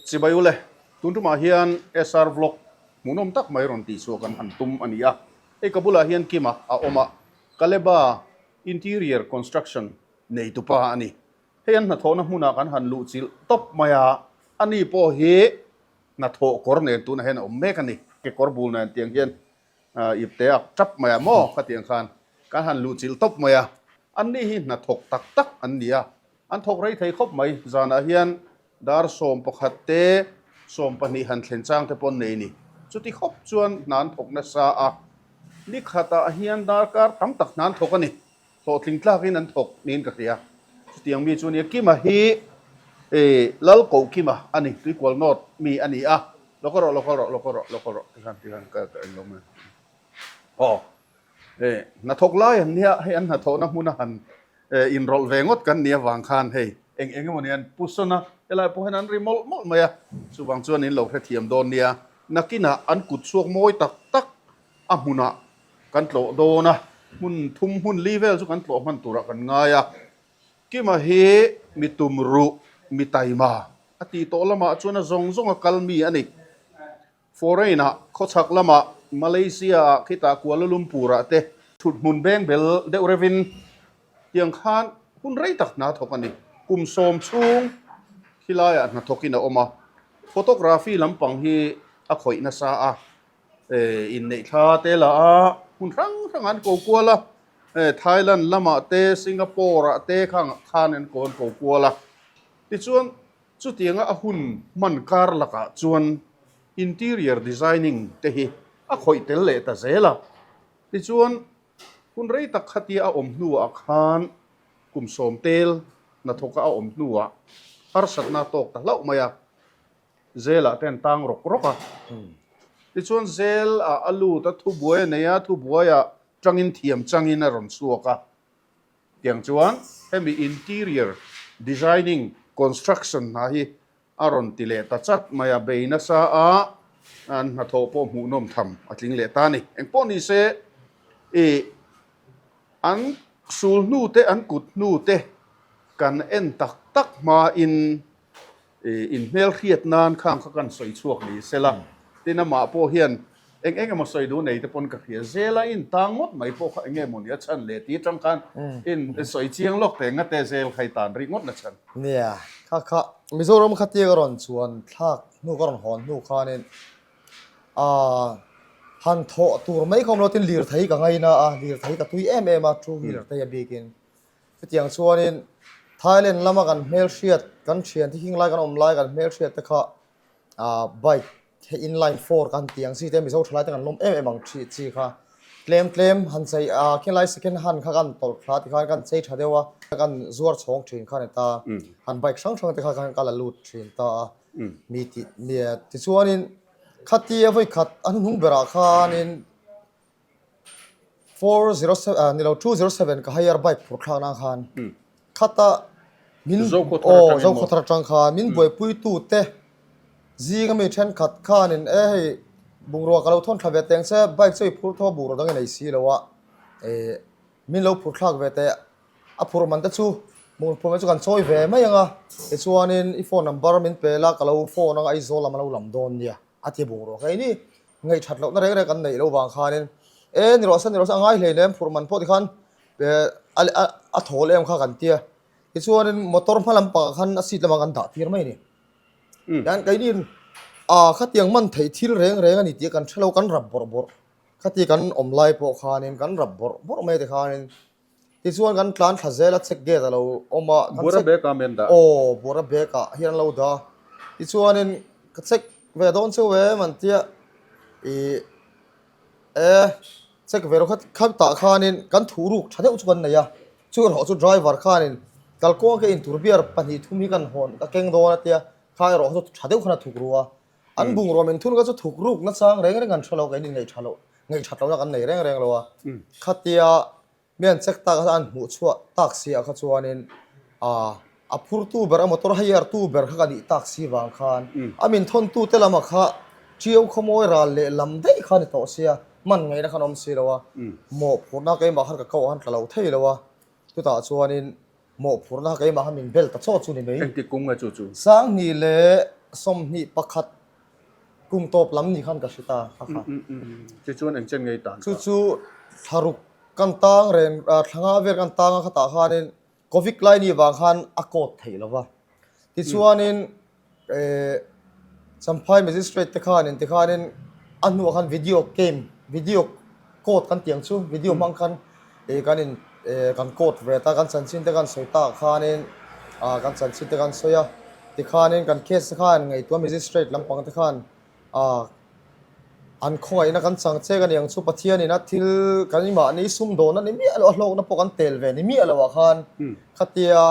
Chibai ule, tun tumah hian SR Vlog hmuhnawm tak mai rawn tihchhuah kan han tum a ni a. Hei ka bulah hian Kima a awm a, Kaleba Interior Construction neitupa a ni. Hei an hnathawhna hmunah kan han luh chilh tawp mai a, ani pawh hi hnathawh kawr nen tunah hian a awm mek a ni. Kekawr bul nen tiang hian ipte a tap mai a maw khatiang khan kan han luh chilh tawp mai a, anni hi hnathawk tak tak an ni a, an thawk rei thei khawp mai. Zanah hian dar 11 te 12 han thlen chang te pawh an nei a ni. Chuti khawp chuan hna an thawk nasa a, ni khatah hian darkar tam tak hna an thawk a ni. Hlawhtling tlakin an thawk niin ka hria. Chutiang mi chu a nia. Kima hi Lal Koh Kima a ni, Tuikual North mi a ni a. Lo kal rawh, lo kal rawh, lo kal rawh, lo kal rawh, tikhan, tikhan ka ka englo mai. Aw, hnathawk lai an nia, hei an hnathawhna hmuna han inrawlh ve ngawt kan nih avang khan hei eng eng emaw ni an pu sawn a, helai pawh hian an ri mawlh mawlh mai a, chuvang chuan in lo hrethiam dawn nia. Nakinah an kut chhuak mawi tak tak a hmunah kan tlawh dawn a, hmun thum hmun li vel chu kan tlawh hman turah kan ngai a. Kima hi mi tum ruh, mi taima a tih tawh lamah chuan a zawng zawng a kal mi a ni. Foreign ah, khawchhak lamah, Malaysia ah, khitah Kuala Lumpur ah te thut hmun beng bel deuh reuhin tiang khan hun rei tak hna thawk a ni. Kum sawm chhung khilaiah hna thawkin a awm a, photography lampang hi a khawih nasa a. Inneih thla te la a, hmun hrang hrang an ko kual a, Thailand lamah te, Singapore ah te khang khan an ko an ko kual a. Tichuan chutianga a hun hman kar lakah chuan interior designing te hi a khawih tel leh ta zel a. Tichuan hun rei tak khatia a awm hnuah khan kum sawm tel hnathawka a awm hnuah harsatna a tawk ta hlauh mai a. Zel ah te an tang rawk rawk a. Tichuan zel ah a lut a, thubuai a nei a, thubuai ah tangin thiam changin a rawn chhuak a. Tiang chuan hemi interior designing construction hna hi a rawn ti leh ta chat mai a, bei nasa a an hnathawh pawh hmuhnawm tham a tling leh ta a ni. Engpawh ni se ih an sul hnu te an kut hnu te kan en tak tak hmain In hmelhriat nan khang kha kan sawi chhuak ni sela, tin amah pawh hian eng eng emaw sawi duh nei te pawn ka hria zel a, in tang ngawt mai pawh kha eng nge maw ni a chhan le ti atang khan in sawi chiang lawk teh ngate zel kha i tan rih ngawt na chhan. Nia, kha kha Mizoram khatia ka rawn chuan thlak hnu ka rawn hawn hnu khanin aaa han thawh tur mai kha awm lo tin lirthei ka ngaina a, lirthei ka tui em em a, two wheeler te hi a bikin. Chutiang chuanin Thailand lama kan hmelhriat, kan thiante hing lai kan awm lai kan hmelhriat te kha ah bike hei inline four kan tih ang chi te Mizo thalai te kan lawm em em ang chi chi kha tlem tlem han chei ah khilai second hand kha kan tawlh thla tikhan kan chei tha deuh a kan zuar chhawng thin kha a ni ta han bike hrang hrang te kha khan ka la lut thin ta a mi tih mi tichuanin khatia vawikhat a hnuhnung berah khanin. 407 ni lo 207 ka hire bike phur thlak nan khan khata min aw Zokhawthar atang khan min buaipui tu te zing ami thenkhat khanin e hei bungrua ka lo thawn thla ve teng che bike chu i phur thaw bungrua dang i nei si lo a eh min lo phur thlak ve teh a phur man te chu bungrua phur man chu kan chawi ve mai ang a tichuanin i phone number min pe la ka lo phone anga Aizawl lam a lo lam dawn nia a ti bungrua kha ini. Ngaihthat lohna reng reng kan neih loh vang khanin e ni rawh se ni rawh se a ngai hlei nem phurh man pawh tikhan a thawl em kha kan tia tichuanin motor hma lampangah khan a seat lamah kan dah tir mai a ni. Tian keini a khatiang man theih thil reng reng a ni tih kan hrelo kan rap bawrh bawrh khati kan awm lai pawh khanin kan rap bawrh bawrh mai tikhanin Tichuan kan tlan thla zel a check gate a lo awm a. Kan Bura bag ah men dah. Aw bura bag ah hian an lo dah a. Tichuanin ka check ve dawn cheu em an tia ih e check ve rawh kha khatah khanin kan thuhruk tha deuh chu kan nei a. Chu erawh chu driver khanin kalkawng ka intur beer pahnih thum hi kan hawn ka keng dawn a tia kha erawh chu tha deuh khan a thuk ru a. An bungrua min thun kha chu thuk ruk nachang reng reng an hre lo kei ni ngaihtha loh ngaihthat lohna kan nei reng reng lo a. Khatia Mi an check tak a an hmuh chhuah tak si ah kha chuanin ah a phurtu ber a motor hire tu ber kha ka nih tak si vang khan a min thawn tu te lamah kha Ṭiau khawmawi ral leh lam daih kha a ni tawh sia man ngaihna khan a awm si lo a mawhphurhna keimah khan ka koh a han tla lo thei lo a chutah chuanin mawhphurhna kha keimah khan min bel ta chawt chu ni mai. Engtik kum nge chu chu? Sanghnih leh. 21 kum tawp lam ni khan ka hre ta kha kha. Tichuan eng chen ngei tan kha? Chu chu thlaruk kan tang reng thla nga vel kan tang a khatah khanin Covid lai ni vang khan a court theih lo va. Tichuanin Champhai Magistrate te khanin tikhanin a hnuah khan video came video court kan tih ang chu video hmang khan ih kan in eh kan court ve ta kan chanchin te kan sawi tak khanin ah kan chanchin te kan sawi a tikhanin kan case te khan ngaihtuah Magistrate lampang te khan ah an khawngaihna kan chang chek a ni ang chu Pathianin a thil kan mahni sumdawn a ni miah loh a hlawkna pawh kan tel ve ni miah loh ah khan khatia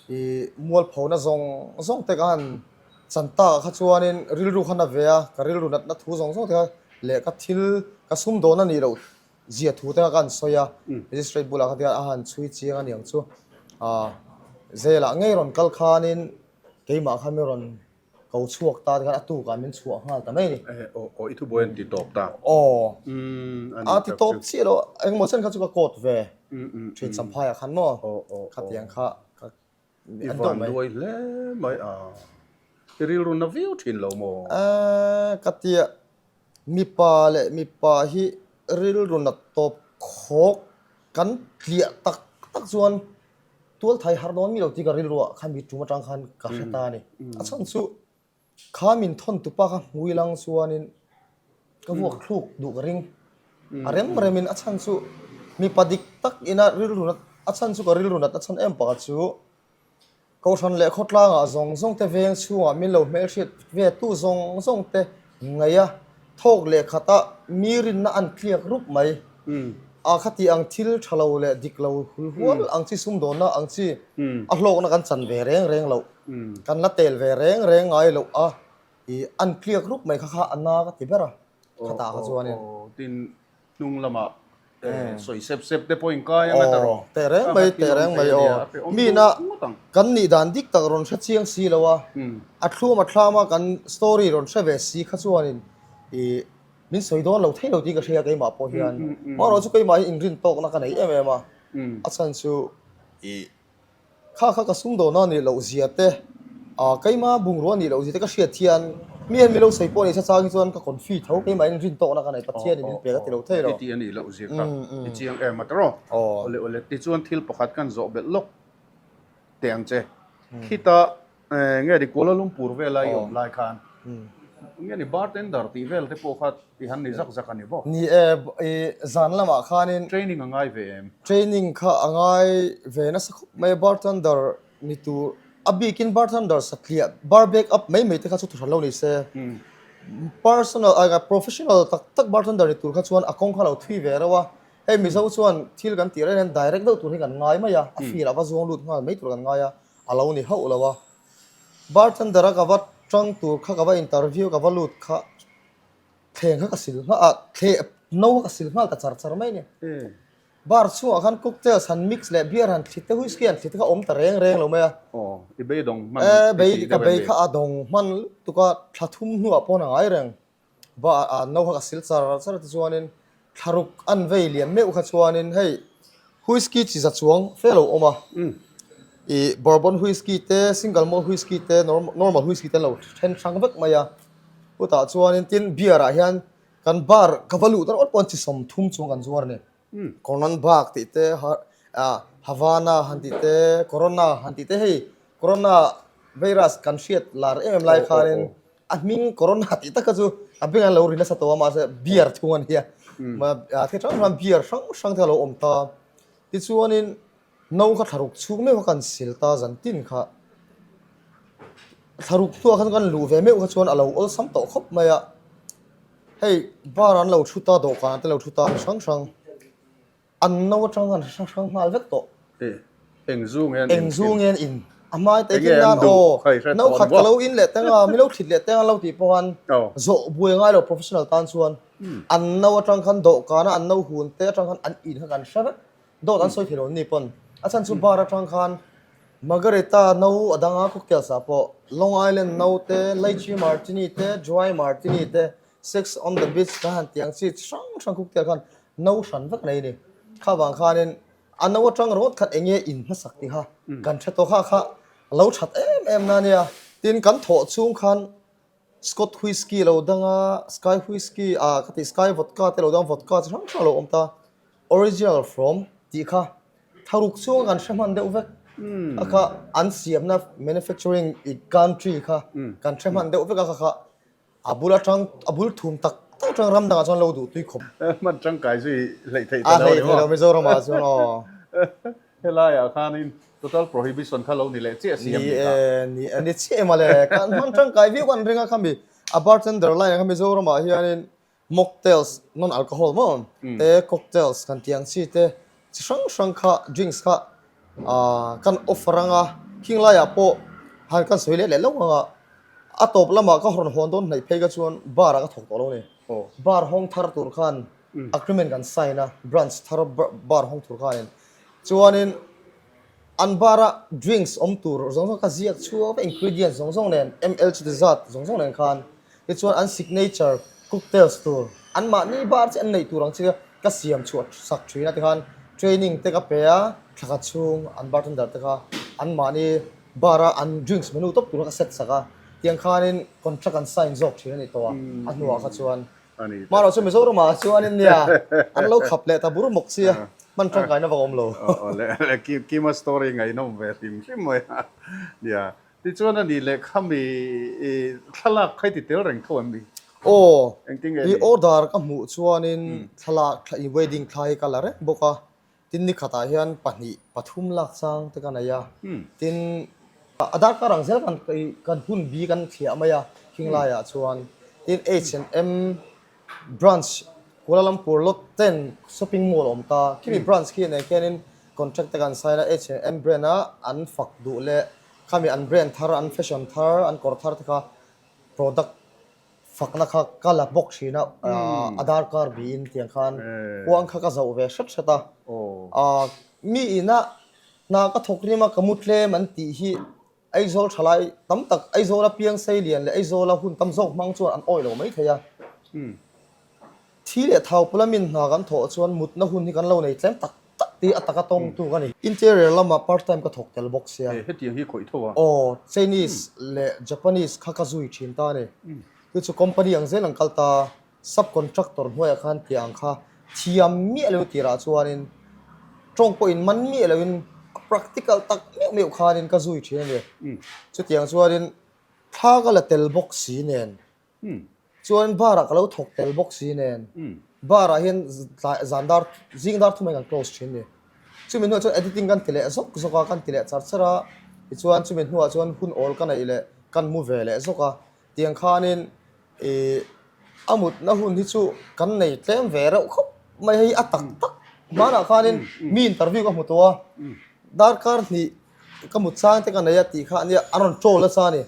Ih mualphona zawng zawng te khan chan takah kha chuanin rilru kha na ve a, ka rilru natna thu zawng zawng te kha leh ka thil ka sumdawn a nih loh zia thu te kha ka han sawi a, magistrate bulah kha tihian a han chhui chiang a niang chu. Ah zelah ngei rawn kal khanin keimah kha mi rawn ko chhuak ta te khan a tukah min chhuah nghal ta mai a ni. Eh aw aw i thubuai an ti tawp ta. Aw a ti tawp chiah lo engemaw chen kha chu ka court ve thin Champhaiah khan maw khatiang kha ka I van duai hle mai a i rilru na viau thin lo maw? Eh ka tia mipa leh mipa hi rilru nat tawp khawk kan tliah tak tak chuan Tualthai har dawn mi lo tih ka rilru ah khan mi tum atang khan ka hre ta a ni. A chhan chu kha min thawn tupa kha hmui lang chuanin ka vuak thluk duh ka ring. A rem remin a chhan chu mipa dik tak ina rilru nat a chhan chu ka rilru nat a chhan em pakhat chu Kohhran leh khawtlangah zawng zawng te veng chhungah min lo hmelhriat ve tu zawng zawng te Ngaih a, thawk leh khata mi rinna an tliak rup mai. A khati ang thil tha lo leh dik lo hul hual ang chi sumdawnna ang chi a hlawkna kan chan ve reng reng loh, kan la tel ve reng reng ngai loh a, ih an tliak rup mai kha kha a na ka ti ber a, khatah kha chuanin. Tin, Hnung lamah sawi sep sep te pawh inkai anga ta rawh. Teh reng mai, teh reng mai aw. Mina kan nih dan dik tak rawn hre chiang si lo a, a thlum a thlam a kan story rawn hre ve si kha chuanin ih min sawi dawn lo thei lo tih ka hria keimah pawh hian. Amaherawhchu keimah hi inrin tawkna ka nei em em a, a chhan chu ih Kha kha ka sumdawn a nih loh zia te, ah keima bungrua a nih loh zia te ka hriat hian mi hian mi lo sawi pawh a ni sa chang hi chuan ka confi tho keimah in rin tawkna ka nei Pathian in min pek a ti lo thei lo. I tih a nih loh zia kha i chiang em a tawrh aw. Awle awle tichuan thil pakhat kan zawh belh lawk teh ang che. Khita nge ni Kuala Lumpur vela i awm lai khan nge ni bartender tih vel te pawh kha ti han ni zak zak a ni bawk. Ni e, i zan lamah khanin. Training a ngai ve em? Training kha a ngai ve nasa khawp mai a, bartender ni tur, a bikin bartender satliah bar back up mai mai te kha chu thuhran lo ni se. Personal ai professional tak tak bartender ni tur kha chuan a kawng kha lo thui ve reuh a, hei Mizo chuan thil kan tih reng hian direct deuh tur hi kan ngai mai a, a field ah va zuang lut nghal mai tur kan ngai a. a lo ni hauh lo a, bartender a ka va tang tur kha ka va interview ka va lut kha thleng kha ka sil nghal ah thleh no kha ka sil nghal ta char char mai a ni. Bar chhungah khan cocktails han mix leh beer han thli te whisky han thli te kha awm ta reng reng lo mai a. Aw i beidawng hman Eh bei ka bei kha a dawng hman lutuk a thla thum hnuah pawn a ngai reng. Ba a no kha ka sil char char tichuanin thlaruk an vei lian meuh kha chuanin hei whisky chi za chuang fe lo awm a ih bourbon whisky te single malt whisky te normal whisky te an lo then hrang vek mai a chutah chuanin tin beer ah hian kan bar ka va luh dawn pawn chi 30 chuang kan zuar a ni Kronenbourg tih te ah Havana han tih te Corona han tih te hei Corona virus kan hriat lar em em lai khanin A hming Corona tih tak kha chu a beng an lo ri nasa tawh a mahse beer thung a nia. Thil hrang hrang beer hrang hrang te a lo awm ta. Tichuanin no kha thlaruk chhung meuh kha kan sil ta zan tin kha. Thlaruk hnuah khan kan luh ve meuh kha chuan a lo awlsam tawh khawp mai a. Hei bar an lo thu ta dawhkan te lo thu ta hrang hrang. An no atang an hrang hrang nghal vek tawh. Eng zu nge an in Eng zu nge an in. A hmai te khin nan aw no khat ka lo in leh teng a, mi lo thlit leh teng a lo tih pawh khan zawh buai ngai lo professional tan chuan an no atang khan dawhkan a an no hun te atang khan an in kha kan hre vek. Dawt an sawi thei lo ni pawn. A chhan chu bar atang khan Margarita no a dang a cocktails ah pawh Long Island no te, Lychee Martini te, Dry Martini te, Sex on the beach kan han tih ang chi hrang hrang cocktail khan no hran vek nei a ni. Kha vang khanin a no atang ringawt khan eng nge in hmasak tih kha kan hre tawh kha kha a lo that em em na nia. Tin, kan thawh chhung khan Scott Whisky lo dang a, Sky Whisky ah ka tih Sky Vodka te lo dang vodka chi hrang hrang a lo awm ta. Original from tih kha tharuk chhunga kan hre hman deuh vek a kha an siamna manufacturing i country kha kan hre hman deuh vek a kha kha a bul atang a bul thum tak tak atang ram dangah chuan lo duh tui khawp. Hman tangkai zui hleih theih ta lo a ni maw? A hleih theih lo Mizoram ah chuan aw. Helaiah khanin total prohibition kha lo ni leh chiah si a mi ta. Ni e, ni chiah em a le. Kan hman tangkai viau kan ring a khami a bartender line kha Mizoram ah hianin mocktails non alcohol maw te cocktails kan tih ang chi te chi hrang hrang kha drinks kha ah kan offer anga khing laiah pawh han kan sawi leh leh lo anga a tawp lamah ka rawn hawn dawn hnaih phei kha chuan bar ah ka thawk tawh lo a ni. Bar hawng thar tur khan agreement kan sign a branch thar bar hawng tur khanin chuanin an bar a drinks awm tur zawng zawng ka ziak chhuak vek ingredients zawng zawng nen ml chu ti zat zawng zawng nen khan tichuan an signature cocktails tur an mahni bar chi an neih tur ang chi ka siam chhuah sak thin a tikhan training te ka pe a thla khat chhung an bartender te kha an mahni bar a an drinks menu tawp tur kha ka set sak a tiang khanin contract an sign zawk thin a ni tawh a a hnuah kha chuan. Hmanah chuan Mizoramah chuanin nia an lo khap leh ta bur mawk sia hman tangkaina vak a awm lo. Awle Kima story ngaihnawm ve hrim hrim mai a nia. Tichuan a nih leh khami i thlalak kha i ti tel reng tho em ni? Aw, i order ka hmuh chuanin thlalak i wedding thla hi ka la reng bawk a. Tin ni khatah hian pahnih pathum lak chang te ka nei a, tin a darkar ang zel kan kan hun bi kan thliah mai a khing laiah chuan tin H and M branch Kuala Lumpur lot ten shopping mall a awm ta khimi branch khi nen khianin contract te kan sign a H and M brand a an fak duh leh khami an brand thar an fashion thar an kawr thar te kha product Fakna kha ka la bawk thin a, a darkar biin tiang khan huang kha ka zoh ve hret hret a. Mi ina hna ka thawk rim a, ka mu tlem an tih hi Aizawl thalai tam tak, Aizawla piang sei lian leh Aizawla hun tam zawk hmang chuan an awih lo mai thei a. Thi leh thau pula min hna kan thawh chuan mutna hun hi kan lo nei tlem tak tak tih a taka tawngtu ka ni. Interior lamah part time ka thawk tel bawk sia. Hetiang hi khawih tho a. Aw, Chinese leh Japanese kha ka zui thin ta a ni. Chu chu company ang zel an kal ta, sub contractor hnuaiah khan tih ang kha thiam miah lo tirah chuanin tawng pawhin man miah loin a practical tak meuh meuh khanin ka zui thin a ni. Chutiang chuanin thla ka la tel bawk si nen. Chuan bar ah ka lo thawk tel bawk si nen bar ah hian zan dar zing dar thum ah hian kan close thin ni. Chumi hnuah chuan editing kan ti leh zawk zawk a, kan ti leh char char a, tichuan chumi hnuah chuan hun awl ka neih leh kan mu ve leh zawk a. Tiang khanin ih a mutna hun hi chu kan nei tlem ve reuh khawp mai hei a tak tak hmanah khanin mi interview ka hmu tawh a, darkar hnih ka mut chang te ka nei a tih kha ania a rawn troll nasa a ni.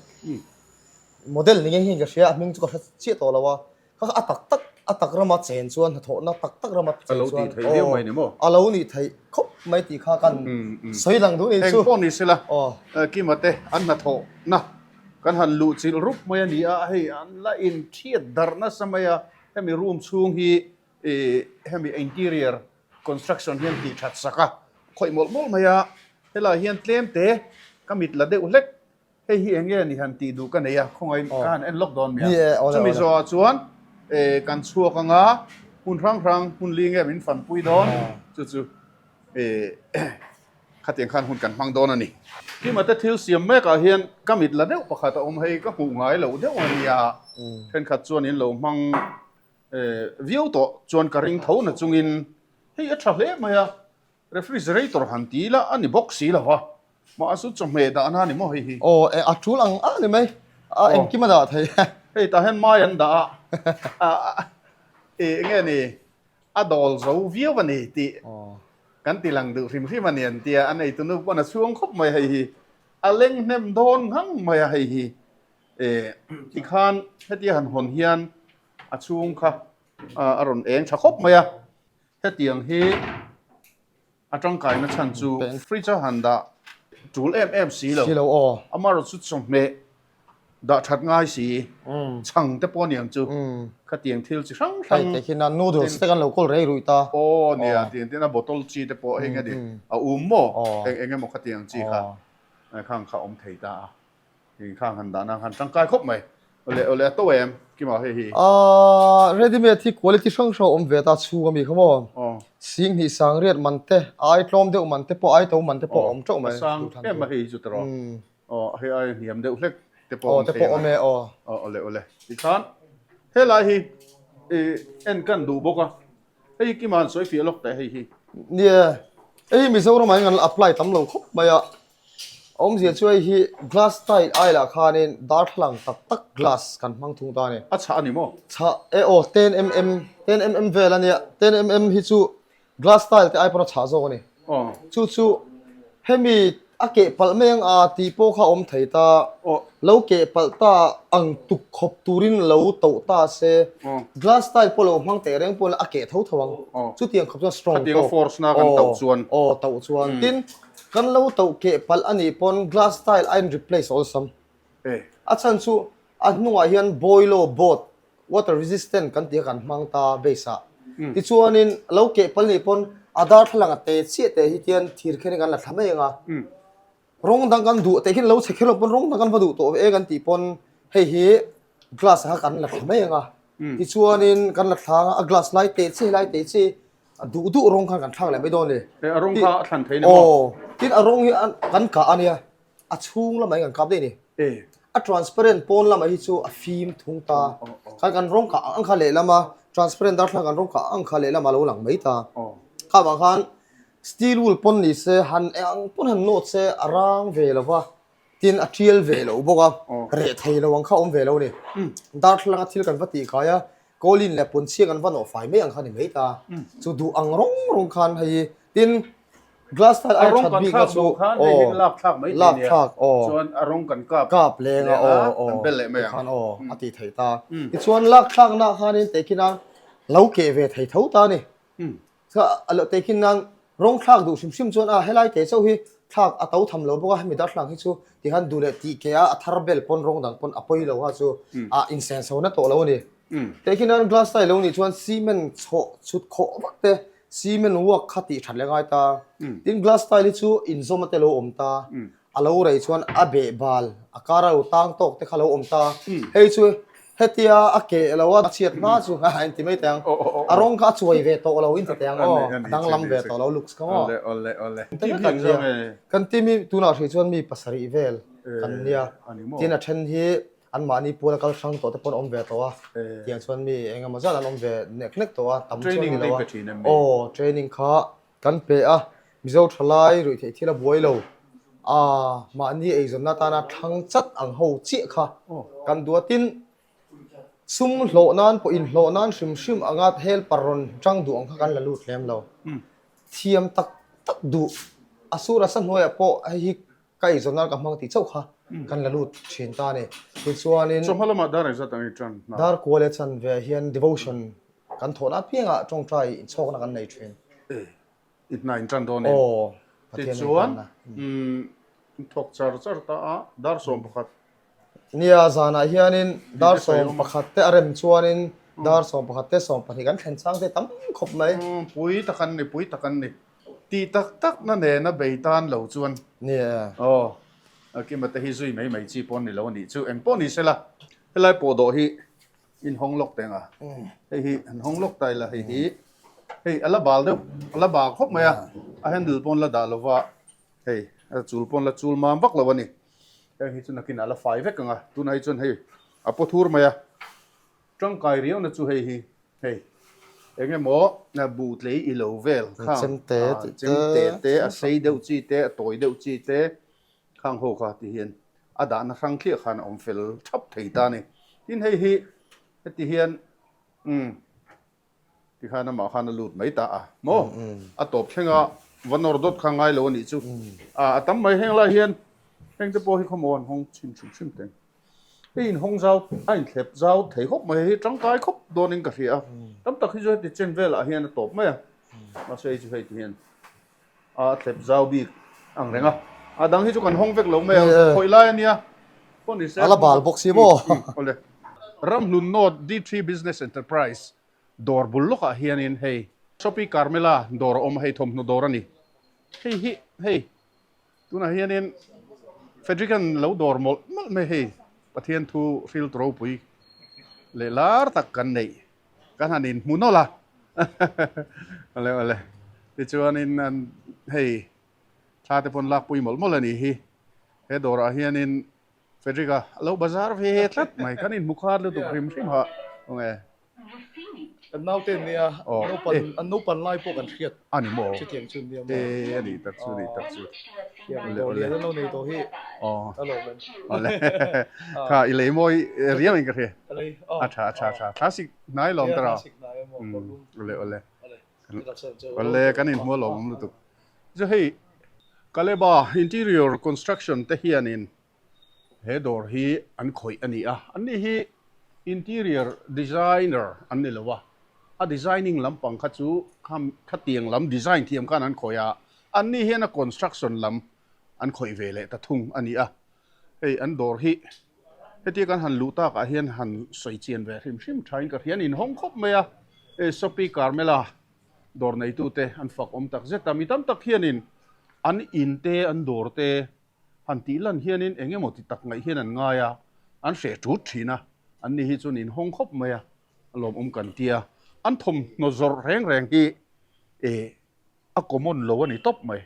Model ni nge hian ka hria a hming chu ka hre chiah tawh lo a, kha kha a tak tak a tak rama chen chuan hnathawhna tak tak rama chen chuan aw a lo nih theih khawp mai tih kha kan sawi lang duh ni chu. Engpawh ni sela Kima te an hnathawhna kan han luh chilh rup mai a ni a, hei an la inthiat darh nasa mai a, hemi room chhung hi hemi interior construction hian tih that sak a khawih mawlh mawlh mai a, helaiah hian tlem te ka mit la deuh hlek Hei hi eng nge ni han tih duh ka nei a, khawngaih ka han en lawk dawn mai a. Chumi zawhah chuan kan chhuak anga hmun hrang hrang hmun li nge min fanpui dawn chu chu khatiang khan hun kan hmang dawn a ni. Kima te thil siam mekah hian ka mit la deuh pakhat a awm hei ka hmuh ngai loh deuh a nia, thenkhat chuan in lo hmang viau tawh chuan ka ring tho na chungin hei a tha hle mai a. Refrigerator han ti ila a ni bawk si lo va, mahse chawhmeh dahna a ni maw hei hi? Aw e, a tul ang a ni mai, a engkim a dah thei. Hei tah hian mai an dah a, e enge ni, a dawl zo viau a ni tih kan ti lang duh hrim hrim a ni an tia, a neitunu pawn a chhuang khawp mai hei hi, a leng hnem dawn ngang mai a hei hi, e tikhan hetia han hawn hian a chhung kha a rawn eng tha khawp mai a. Hetiang hi a tangkaina chhan chu fridge a han dah tul em em si lo. Amaherawhchu chu chawhmeh dah that ngai si, chhang te pawh aniang chu khatiang thil chi hrang hrang. Hei te khian noodles te kan lo kawl rei ruih ta. Aw nia tiang tin a bottle chi te pawh heng a ni a um maw eng eng emaw khatiang chi kha khang kha awm thei ta a. Khang han dahna khan tangkai khawp mai. Awle awle a to em Kima hei hi. Aaa ready made hi quality hrang hrang a awm ve ta chhung ami kha maw. Sing hnih sang riat man te, ai tlawm deuh man te pawh ai to man te pawh a awm teuh mai. A sang em a hei hi chu tawh. Aw hei ai hniam deuh hlek te pawh awm thei ang a. Aw awle awle. Tikhan helai hi i en kan duh bawk a. Hei hi Kima han sawi fiah lawk teh hei hi. Nia hei hi Mizoram ah hian kan apply tam lo khawp mai a. Awmzia chu hei hi glass tile ai lah khanin darthlalang tak tak glass kan hmang thung ta a ni. A chhah a ni maw? Chhah e aw 10mm 10mm vel a nia 10mm hi chu glass tile te ai pawn a chhah zawk a ni. Chu chu hemi a keh palh mai ang a tih pawh kha a awm thei ta. Lo keh palh ta ang tuk khawp turin lo toh ta se glass tile pawh lo hmang teh reng pawh a keh tho tho ang. Chutiang khawp chuan strong tawk. Khatianga force na kan toh chuan. Aw toh chuan. Tin Kan lo toh keh palh a nih pawn glass tile a in replace awlsam. A chhan chu a hnungah hian boilo board water resistant kan tih kha kan hmang ta base ah. Tichuanin lo keh palh nih pawn a darthlalang a te chiah teh hi tian thir khenin kan la thla mai ang a. Rawng dang kan duh teh khian lo chhe kher lo pawn rawng dang kan va duh tawh ve e kan tih pawn hei hi glass ah kha kan la thla mai ang a. Tichuanin kan la thla ang a, a glass lai teh chiah hi lai teh chiah hi A duh duh rawng khan kan thlak leh mai dawn ni. He a rawng kha a thlan thei ni maw? Aw, tin a rawng hi kan kah a nia, a chhung lamah hi kan kap daih ni. A transparent pawn lamah hi chu a fim thung ta. Khan kan rawng kah ang kha lehlama transparent darthlalang kan rawng kah ang kha lehlamah a lo lang mai ta. Kha vang khan steel wool pawn ni se han eng pawn han nawt se a rang ve lo va, tin a tial ve lo bawk a, reh thei lo ang kha a awm ve lo a ni. Darthlalanga thil kan va tih kai a, Kawlin leh Punchhia kan va nawh fai mai ang kha ni mai ta. Chu duh ang rawng rawng khan hei tin glass tile ai that bik na chu aw lak thlak mai lak thlak aw chuan a rawng kan kap kap leng a aw aw kan bel leh mai ang khan aw a ti thei ta. Tichuan lak thlak na khanin tehkhin a lo keh ve thei tho ta ni. Tehkhin nan rawng thlak duh hrim hrim chuan a helai te chauh hi thlak a to tham lo bawk a hemi darthlalang hi chu tikhan duh leh tih keh a a thar bel pawn rawng dang pawn a pawi lo a chu a insenso na tawh lo a ni. Tehkhin nan glass tile lo nih chuan cement chhawh chhut khawh vak te cement work kha tih that leh ngai ta. Tin glass tile hi chu inzawm a te lo awm ta a lo rei chuan a beh bal a kar a lo tang tawk te kha lo awm ta hei chu hetia a keh lo a chhiat hma chu a inti mai teh ang a rawng kha a chuai ve tawh lo inti teh ang aw a danglam ve tawh lo looks kha maw kan team hi tunah hrih chuan mi pasarih vel kan nia tin a then hi anmahni pual a kal hrang tawh te pawh an awm ve tawh a tiang chuan mi engemaw zat an awm ve nek nek tawh a tam chuan ni lo a aw training kha Kan pe a, Mizo thalai ruih theih thil a buai lo. A, mahni eizawnna atana thlang chat ang ho chiah kha kan duh a, tin, sum hlawh nan pawh inhlawh nan hrim hrim anga helper rawn tang duh ang kha kan la lut lem lo. Thiam tak tak duh, a sur a sa hnuaiah pawh hei hi ka eizawn nan ka hmang tih chauh kha kan la lut thin ta a ni. Tichuanin. Chawhma lamah dar engzat ang i tan hna? Dar kual e chan ve hian devotion kan thawhna apiangah tawngtai inchhawkna kan nei thin. E, i hna in tan dawn em? Aw, Pathian Tichuan, in thawk char char ta a, dar 11. Nia, zanah hianin dar 11 te a rem chuanin dar 11 te 12 kan thlen chang te tam khawp mai. Pui tak an ni, pui tak an ni. Tih tak tak na nena bei tan lo chuan. Ni e. Aw, Kima te hi zui mai mai chi pawh ni lo a nih chu. Eng pawh ni sela, helai pawh dawh hi in hawng lawk teng a. Hei hi an hawng lawk ta ila hei hi hei a la bal deuh, a la bal khawp mai a. A handle pawn la dah lova, hei a chul pawn la chul mam vak lo a ni. Heng hi chu nakinah a la fai vek ang a, tunah hi chuan hei a paw thur mai a. Tangkai riauna chu hei hi Hei, eng emaw buh tlei i lo vel khang Chemte tih te. Chemte te, a sei deuh chi te, a tawi deuh chi te khang ho kha ti hian a dahna hrang thliah khan a awm fel thap thei ta a ni. Tin hei hi heti hian umm tikhan amah khan a lut mai ta a maw? A tawp thlenga va nawr dawt kha ngai lo a nih chu. A tam mai heng lai hian heng te pawh hi khawmaw an hawng chhin hrim hrim teng. Hei inhawng zau a inthlep zau thei khawp mai hei tangkai khawp dawnin ka hria a, tam tak hi chu heti chen velah hian a tawp mai a, mahse hei chu hei ti hian a thlep zau bik ang reng a, a dang hi chu kan hawng vek lo mai a, khawih lai a nia pawh ni se. A la bal bawk si maw? Awle. Ramhlun North D3 Business Enterprise dawr bul lawkah hianin hei Shopee Carmela dawr a awm a, hei thawmhnaw dawr a ni. Hei hi hei. Tunah hianin Frederick an lo dawr mawlh mawlh mai hei Pathian thu hril tu ropui leh lar tak kan neih kan han in hmu nawlh a awle awle tichuanin an hei thla te pawn lakpui mawlh mawlh a nih hi he dawrah hianin Frederick a lo bazar ve tlat mai kan inhmu khat lutuk hrim hrim ha awng e. Kan naute an nia, naupan an naupan lai pawh kan hriat a ni maw? Chutiang chu an nia maw? E a nih tak chu, a nih tak chu. Awle awle. Lian an lo nei tawh hi. Aw. A lawm em. Awle. Kha i lei mawi riau in ka hria. A lei, aw. A tha a tha a tha. Thla sik hnai lawm ta rau. Thla sik hnai a maw, kawrlum. Awle awle. Awle. Awle kan inhmu a lawm awm lutuk. Chu hei Kaleba interior construction te hianin He dawr hi an khawih a ni a, anni hi interior designer an ni lo a, a designing lampang kha chu khatiang lam design thiam khan an khawih a, anni hian a construction lam an khawih ve leh ta thung a ni a. Hei an dawr hi hetia kan han luh takah hian han sawi chian ve hrim hrim thain ka hria, an inhawng khawp mai a, hei Sophie Carmela dawr neitute an fak awm tak zet a, mi tam tak hianin an in te an dawr te Han tih lan hianin eng emaw ti tak ngaih hian an ngai a, an hreh ṭut ṭhin a, anni hi chuan inhawng khawp mai a, a lawmawm kan ti a, an thawmhnaw zawrh reng reng hi eh a common lo a ni tawp mai.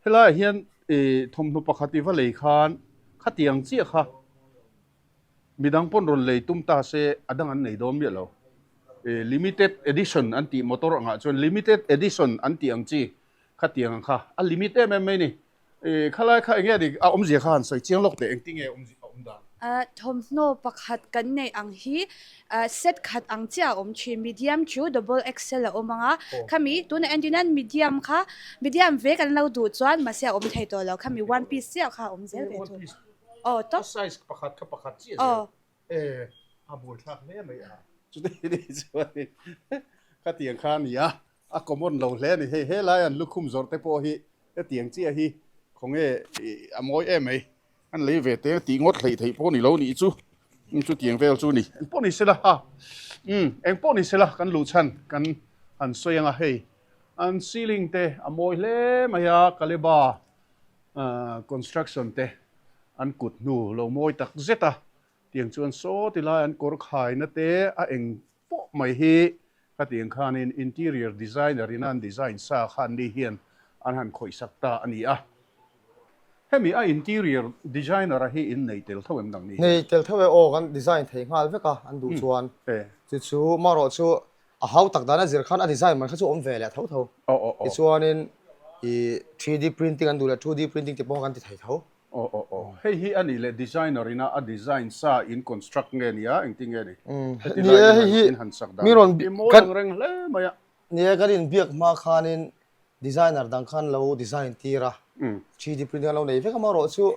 Helaiah hian eh thawmhnaw pakhat i va lei khan khatiang chiah kha Midang pawn rawn lei tum ta se a dang an nei dawn miah lo. Limited edition an tih motor angah chuan limited edition an tih ang chi khatiang ang kha a limit em em mai ni. Khalai kha enge a dik a awmzia kha han sawi chiang lawk teh engtinge a awmzia a awm dan. Thawmhnaw pakhat kan neih ang hi set khat ang chiah a awm thin. Medium chu double XL a awm ang a, khami tunah entirnan medium kha medium vek an lo duh chuan mahse a awm thei tawh lo khami one piece chiah kha a awm zel ve thung. Aw tawp. A size pakhat kha pakhat chiah zel. E a buaithlak hle mai a. Chutih ni chuanin khatiang kha a ni a, a common lo hle a ni. Hei helai an lukhum zawrh te pawh hi hetiang chiah hi khawnge a mawi em mai. An lei ve te tih ngawt hleih theih pawh ni lo nih chu chutiang vel chu ni. Eng pawh ni sela ha umm eng pawh ni sela kan luh chhan kan han sawi ang a hei an ceiling te a mawi hle mai a Kaleba Construction te an kut hnu lo mawi tak zet a, tiang chuan saw ti lai an kawr khaina te a eng pawh mai hi khatiang khanin interior designer in an design sa khan ni hian an han khawih sak ta a ni a. Hemi a interior designer a hi in nei tel tho em nang ni hian? Nei tel tho e aw, kan design thei nghal vek a an duh chuan. Chu chu marawh chu A hau tak dan a zir khan a design man kha chu awm ve leh tho tho. Tichuanin i 3D printing an duh leh 2D printing te pawh kan ti thei tho. Aw aw aw. Hei hi a nih leh designer ina a design sa in construct nge nia engtin nge ni? Heti Ni e hei hi in han sak dan mi rawn hi mawi kan ang reng hle mai a. Ni e kan inbiak hma khanin designer dang khan lo design tir a. 3D printing an lo nei vek a marawh chu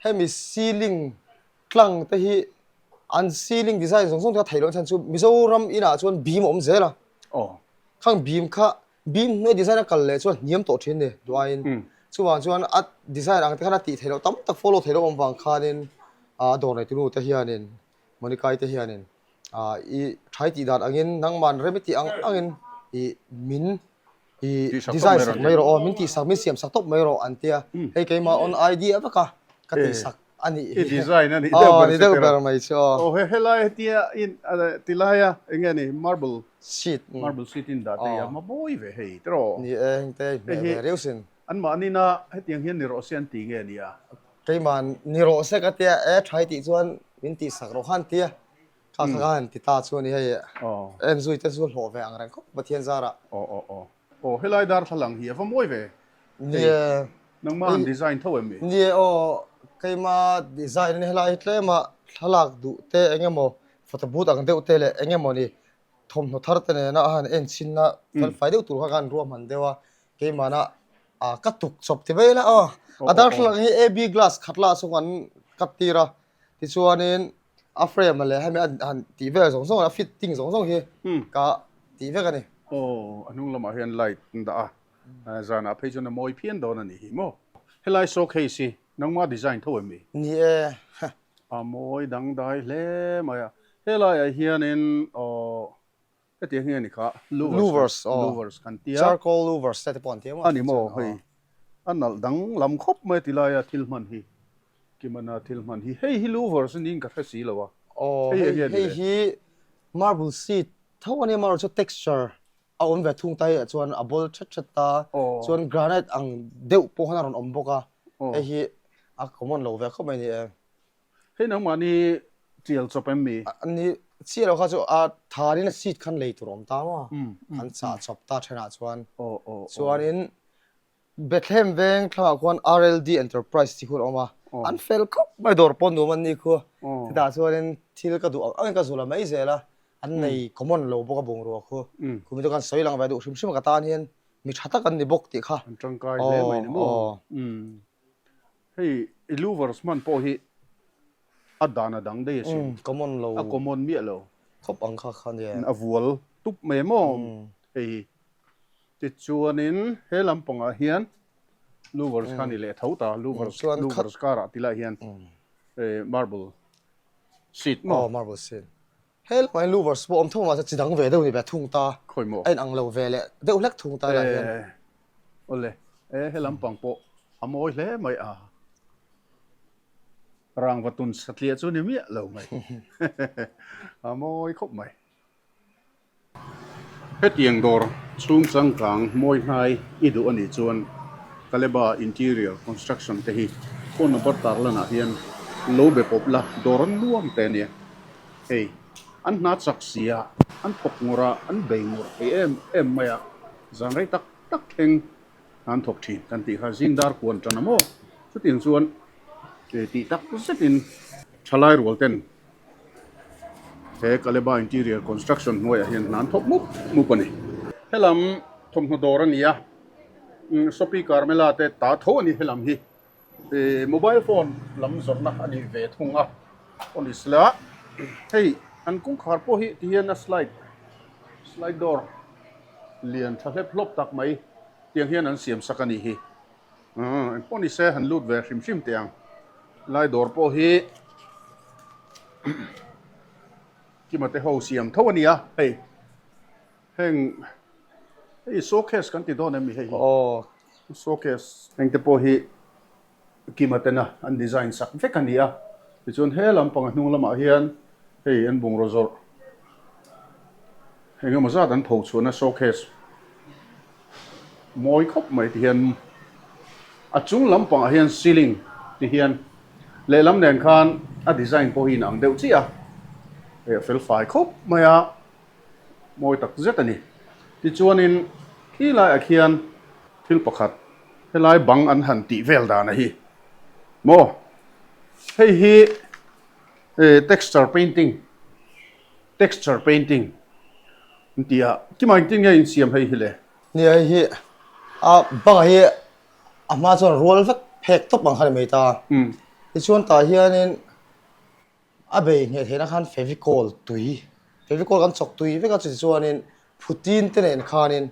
hemi ceiling tlang te hi an ceiling design zawng zawng te kha theih loh chhan chu Mizoram inah chuan beam a awm zel a. Aw. Khang beam kha beam hnuai design a kal leh chuan hniam tawh thin ni duaiin. Chuvang chuan a design ang te khan a tih theih loh tam tak follow theih loh awm vang khanin a dawr nei tunu te hianin Monica-i te hianin i thai tih dan angin nangman rem i tih ang angin i min I design sak mai rawh aw, min tih sak, min siam sak tawp mai rawh an tia. Hei keimah on idea vek a, ka tih sak a nih hi. I design a nih deuh ber chu tira. Ber mai chu aw. Aw he helai hetia in tilai a enge ni marble sheet marble sheet in dah te hi a hma mawi ve hei tiraw. Ni e heng te hmeh ve riau sin. An mahni na hetiang hian ni rawh se an ti nge nia. Keimah ni rawh se ka tia e tha i tih chuan min tih sak rawh khan tia. Kha kha kha han ti ta chu a ni hei en zui te chu hlawh ve ang reng khawp Pathian zarah. Aw aw aw aw helai darthlalang hi a va mawi ve. Ni e. Nangmah han design tho em mi? Ni e aw keima design a ni helai hi tlema thlalak duh te eng emaw photo booth ang deuh te leh eng emaw ni thawmhnaw thar te nena a han en chhinna felfai deuh tur kha ka han ruahman deuh a keimahna ah ka tuk chawp ti mai ila aw a darthlalang hi AB glass khat lah chu an cut tir a tichuanin A frame a leh hemi a han tih vel zawng zawng a fitting zawng zawng hi ka tih vek a ni. Aw, a hnung lamah hian light an dah a, zanah phei chuan a mawi phian dawn a nih hi maw. Helai showcase hi nangma design tho em ni? Ni e. A mawi dangdai hle mai a, helaiah hianin aw Hetiang hi a ni kha, louvers, louvers kan tia. Charcoal louvers te te pawh an tia maw? A ni maw hei, a nalh dang lam khawp mai ti laia thil hman hi. Kimana thil hman hi hei hi louvers niin ka hre si lo a. Aw hei hei hi marble seat tho a nia amaherawhchu chu texture a awm ve thung ta hi chuan a bawl thet thet ta chuan granite ang deuh pawh khan a rawn awm bawk a hei hi a common lo ve khawp mai ni e. Hei nangmahni tial chawp em mi? Ni chiah lo kha chu a tharin a seat khan lei tur a awm ta maw an chah chawp ta thenah chuan chuanin Bethlehem veng thlangah khuan RLD Enterprise tih khu a awm a, an fel khawp mai dawr pawh nuam an ni khu. Chutah chuanin thil ka duh ang angin ka zul a mai zel a, an nei common lo bawk a bungrua khu. Khumi chu kan sawi lang ve duh hrim hrim a ka tan hian mi tha tak an ni bawk tih kha. An tangkai hle mai ni maw? Hei i louvers hman pawh hi a dan a dang daih a sin. Common lo. A common miah lo. Khawp ang kha kha nia. A vual tup mai maw hei hi. Tichuanin he lampangah hian louvers kha a ni leh tho ta, louvers louvers karah ti lai hian marble seat maw? Aw marble seat. He lamah hian louvers pawh a awm tho mahse chi dang ve deuh a ni ve thung ta. Khawi maw? A inang lo ve leh deuh hlek thung ta helaiah hian. Awle, he lampang pawh a mawi hle mai a. Rangva tun satliah chu ni miah lo mai. A mawi khawp mai. Hetiang dawr chhung changkang mawi hnai i duh a nih chuan Kaleba Interior Construction te hi phone number tarlanah hian lo be pawp la, dawr an nuam te ania. Hei an hna chak sia, an thawk ngawrh a, an bei ngawrh thei em em mai a, zan rei tak tak thleng an thawk thin kan tih kha zing dar kuan tan a maw? Chutiang chuan tih tak zetin thalai rual ten He Kaleba Interior Construction hnuaiah hian hna an thawk mup mup a ni. Helam thawmhnaw dawr a ni a, Shopee Carmela te ta tho a ni helam hi. Mobile phone lam zawrhna a ni ve thung a, aw ni sela hei an kawngkhar pawh hi tihian a slide slide door lian tha hlep hlawp tak mai tiang hian an siam sak a ni hi. Engpawh ni se han lut ve hrim hrim teh ang. Lai dawr pawh hi Kima te ho siam tho a ni a, hei heng hei showcase kan ti dawn em ni hei hi? Aw. Showcase heng te pawh hi Kima tena an design sak vek a ni a, tichuan he lampang a hnung lamah hian hei an bungraw zawrh eng emaw zat an pho chhuahna showcase Mawi khawp mai ti hian a chung lampangah hian ceiling ti hian lehlam nen khan a design pawh hi inang deuh chiah a, hei a fel fai khawp mai a, mawi tak zet a ni. Tichuanin khi laiah khian thil pakhat helai bang an han tih vel dan a hi maw hei hi texture painting Texture painting an ti a, kimah engtin nge insiam hei hi le? Nia hei hi a bangah hi a hma chuan rual vek phek tawp ang kha ni mai ta. Tichuan tah hianin a bei ngheh theihna khan fevicol tui, fevicol kan chawk tui vek a chuti chuanin phutin te nen khanin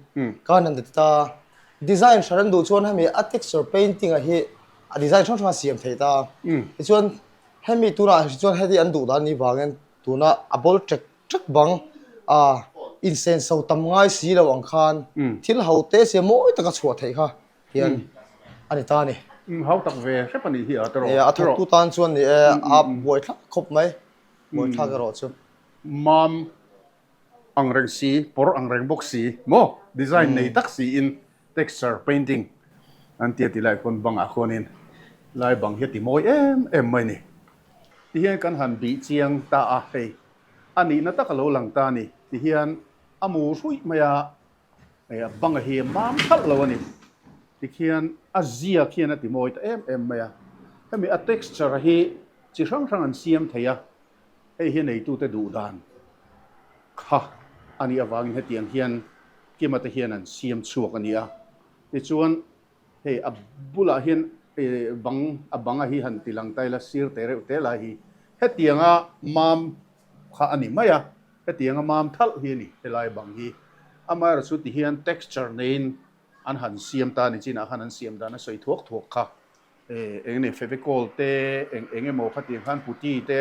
kan han ti ta. Design hran an duh chuan hemi a texture painting a hi a design hrang hrang a siam theih ta. Tichuan hemi tunah hi chuan heti an duh dan ni vangin Tuna a bawl ṭek ṭek bang a insenso tam ngai si lo ang khan thil ho te sia mawi taka chhuah theih kha hian a ni ta a ni. Hau tak ve hrep a nih hi a tawrh. Nia, a thawktu tan chuan ni e, a buaithlak khawp mai, buaithlak erawh chu. Mam ang reng si, pawr ang reng bawk si maw, design nei tak siin texture painting an tia ti lai khawn bangah khuanin lai bang hi a ti mawi em em mai a ni. Tihian kan han bih chiang ta a, hei a nihna tak a lo lang ta a ni. Tihian a mu hruih mai a, hei a banga hi a mam thalh lo a ni. Tikhian a zia khian a ti mawi ta em em mai a. Hemi a texture hi chi hrang hrang an siam thei a, hei hi neitute duh dan kha a nih avangin hetiang hian Kima te hian an siam chhuak a ni a. Tichuan Hei a bulah hian bang a banga hi han ti lang ta ila sir te reuh te lai hi hetianga mam kha a ni mai a, hetianga mam thalh hi a ni helai bang hi. Amaherawhchu chu ti hian texture neiin an han siam ta a ni chinah khan an siam dan a sawi thuak thuak kha. Eng nge fevicol te eng eng emaw khatiang khan putty te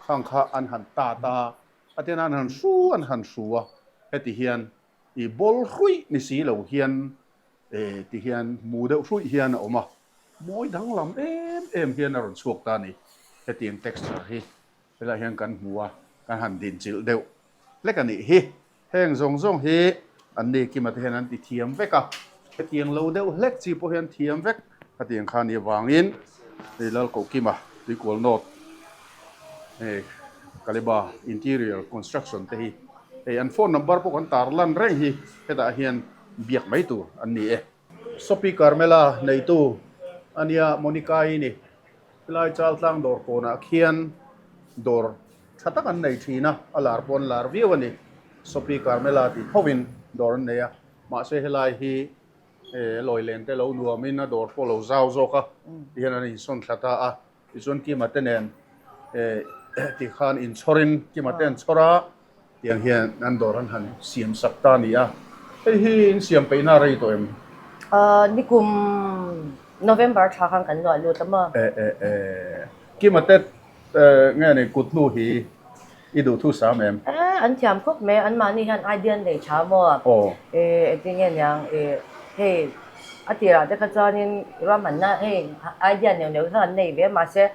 khang kha an han tat a, a tian an han hru an han hru a, heti hian i bawl hruih ni si lo hian E ti hian mu deuh hruih hian a awm a, mawi danglam em em hian a rawn chhuak ta a ni. Hetiang texture hi helaiah hian kan hmu a, kan han dinchilh deuh hlek a nih hi. Heng zawng zawng hi an ni Kima te hian an ti thiam vek a, hetiang lo deuh hlek chi pawh hian thiam vek hetiang kha ni avangin hei Lalkoh Kima Tuikual North hei Kaleba Interior Construction te hi hei an phone number pawh kan tar lan reng hi hetah hian biak mai tur an ni e. Sophie Carmela neitu ania Monica-i ni helai Chaltlang dawr kawnah khian dawr Tha tak an nei thin a, a lar pawh an lar viau a ni. Sophie Carmela tih thovin dawr an nei a, mahse helai hi lawi len te lo nuamin a dawr pawh lo zau zawk a, tihian an insawn thla ta a. Tichuan Kima te nen tikhan inchhawrin Kima te an chhawr a, tiang hian an dawr an han siam sak ta a ni a. Hei hi insiam peihna a rei tawh em? Nikum November thla khan kan luah lut a maw? Kima te Nge ni kut hnu hi i duh thu sam em? Eh, an thiam khawp mai, an mahni hian idea an nei tha maw? Aw. Eh, engtin nge niang, eh, hei a tirah te kha chuanin ruahmanna hei idea neuh neuh kha an nei ve a, mahse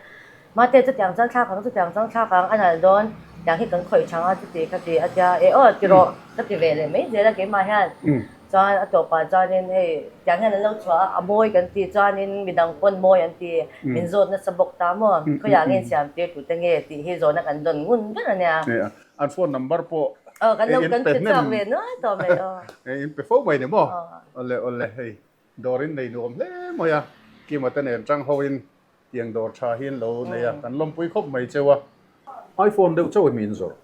mate chutiang chuan thlak ang, chutiang chuan thlak ang, a nalh dawn, tiang hi kan khawih chang a, chuti kha ti a tia, eh aw ti rawh ka ti ve leh mai zel a keimah hian. Chuan a tawpah chuanin hei tiang hian an lo chhuah a, a mawi kan tih chuanin midang pawn mawi an ti, min zawt nasa bawk ta maw? Khawiah nge insiam tir tute nge tih hi zawhna kan dawn ngun ber a nia. Nia, an phone number pawh Aw kan lo kan pe chhuak ve nual tawh mai aw. In pe fo mai ni maw? Awle awle hei dawr in nei nuam hle mai a, Kima te nen tang ho in Tiang dawr tha hi an lo nei a, kan lawmpui khawp mai cheu a. iPhone deuh chauh hi min zawrh.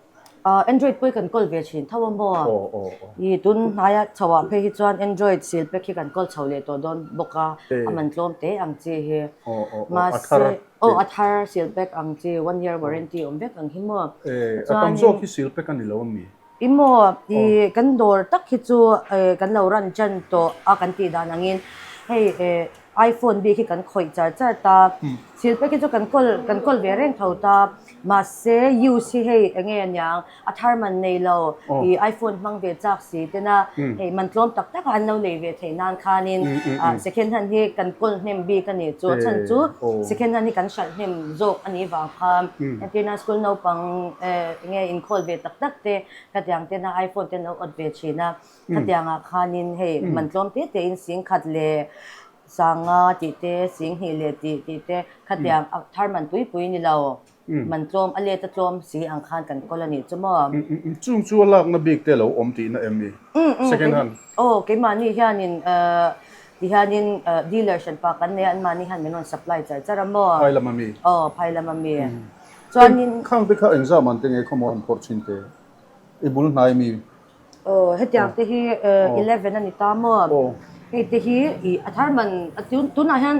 Android pawh hi kan kawl ve thin tho a maw? Aw aw aw. I tun hnaia chho ah phei hi chuan Android sil pack hi kan kawl chho leh tawh dawn bawk a, a man tlawm te ang chi hi. Aw aw aw, a thar. Mahse, aw a thar sil pack ang chi, one year warranty awm vek ang hi maw? E, a tam zawk hi sil pack a ni lo a mi? I maw, i kan dawr tak hi chu kan lo run chan tawh a kan tih dan angin hei iPhone bik hi kan khawih char char ta, thil pek hi chu kan kawl kan kawl ve reng tho ta, mahse use hi hei eng nge aniang a thar man nei lo i iPhone hmang ve chak si tena hei man tlawm tak tak a an lo nei ve theih nan khanin second hand hi kan kawl hnem bik a ni chu a chhan chu second hand hi kan hralh hnem zawk a nih vang khan entirna school naupang eng nge inkhawl ve tak tak te khatiang tena iPhone te an lo awt ve thin a. Khatiangah khanin hei man tlawm te tein singkhat leh sanga tih te, singhnih leh tih tih te khatiang a thar man pui pui ni lo, man tlawm a let a tlawm si ang khan kan kawl a nih chu maw. Chung chu a lakna bik te lo awm tihna em ni? Second hand. Aw, keimahni hianin tihianin dealer hranpa kan nei a, anmahni hian min rawn supply char char a maw. Phai lam ami? Aw, phai lam ami. Chuanin. Khang te kha engzah man te nge khawmaw an phawrh thin te? I bul hnai mi? Aw hetiang te hi 11 a ni ta maw? Hei te hi ih a thar man tunah hian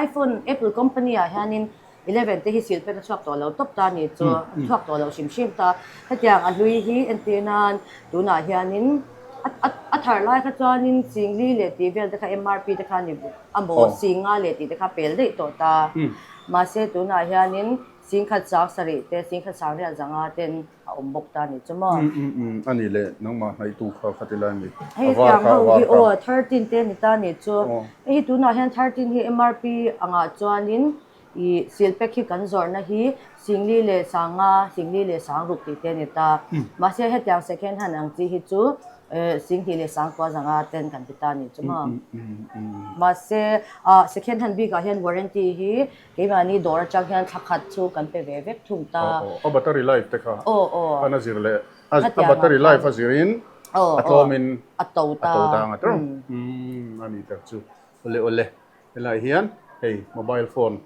iPhone Apple company ah hianin 11 te hi sil pek a chhuak tawh lo tawp ta a ni chu a chhuak tawh lo hrim hrim ta. Hetiang a hlui hi entir nan tunah hianin a thar lai kha chuanin singli leh tih vel te kha MRP te kha a ni a maw singa leh tih te kha pel daih tawh ta. Mahse tunah hianin singkhat sang sarih te singkhat sang riat zanga ten a awm bawk ta ni chu maw? Um um um a ni le nangmah hnaihtu kha kha ti lai mi Hei a var tiang kha a ho var hi kha. aw 13 te ni ta ni chu. Aw. Hei hi tunah hian 13 hi MRP angah chuanin ih sil pack hi kan zawrhna hi Singli leh Sanga, Singli leh Sangruk tih te a ni ta. Mahse hetiang second hand ang chi hi chu eh Singhnih leh Sangkua zanga ten kan ti ta ni chu maw? Mahse ah second hand bikah hian warranty hi Keimahni dawr atang hian thla khat chu kan pe ve vek thung ta. Aw aw, a battery life te kha Aw aw. khan a zir leh, a battery life a zirin a tlawmin a to ta ang a tawng. Umm a ni tak chu. Awle awle, helai hian hei mobile phone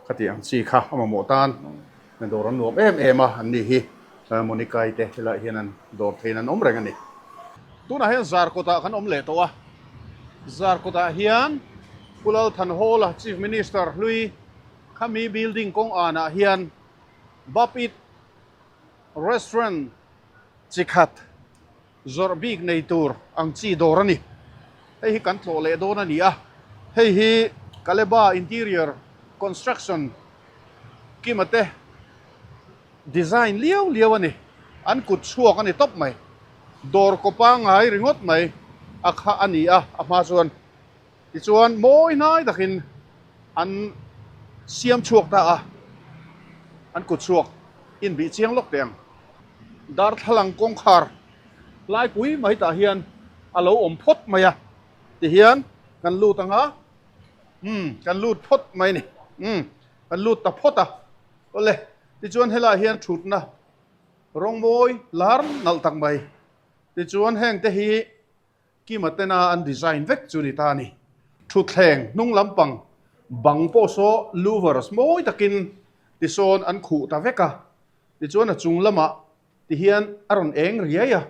kha tih ang chi kha a mamawh tan dawr an nuam em em a, an ni hi Monica-i te helai hian an dawr theiin an awm reng a ni. Tunah hian Zarkawtah kan awm leh tawh a, Zarkawtah hian Pu Lalthanhawla Chief Minister hlui khami building kawng anah hian Bapit Restaurant chi khat zawrh bik nei tur ang chi dawr a ni. Hei hi kan tlawh leh dawn a ni a, hei hi Kaleba Interior Construction kima te Design liau liau a ni. An kut chhuak a ni tawp mai. Dawr kaw pangngai ringawt mai a kha a ni a, a hma chuan. Tichuan mawi hnai takin an siam chhuak ta a, an kut chhuak inbih chiang lawk teh ang. Darthlalang kawngkhar laipui mai tah hian a lo awm phawt mai a, tihian kan lut ang a, umm kan lut phawt mai a ni, umm kan lut ta phawt a, awle tichuan helaiah hian thutna rawng mawi lar nalh tak mai, tichuan heng te hi Kima tena an design vek chu ni ta a ni. Thutthleng hnung lampang bang pawh saw louvers mawi takin tisawn an khuh ta vek a, tichuan a chung lamah tihian a rawn eng riai a,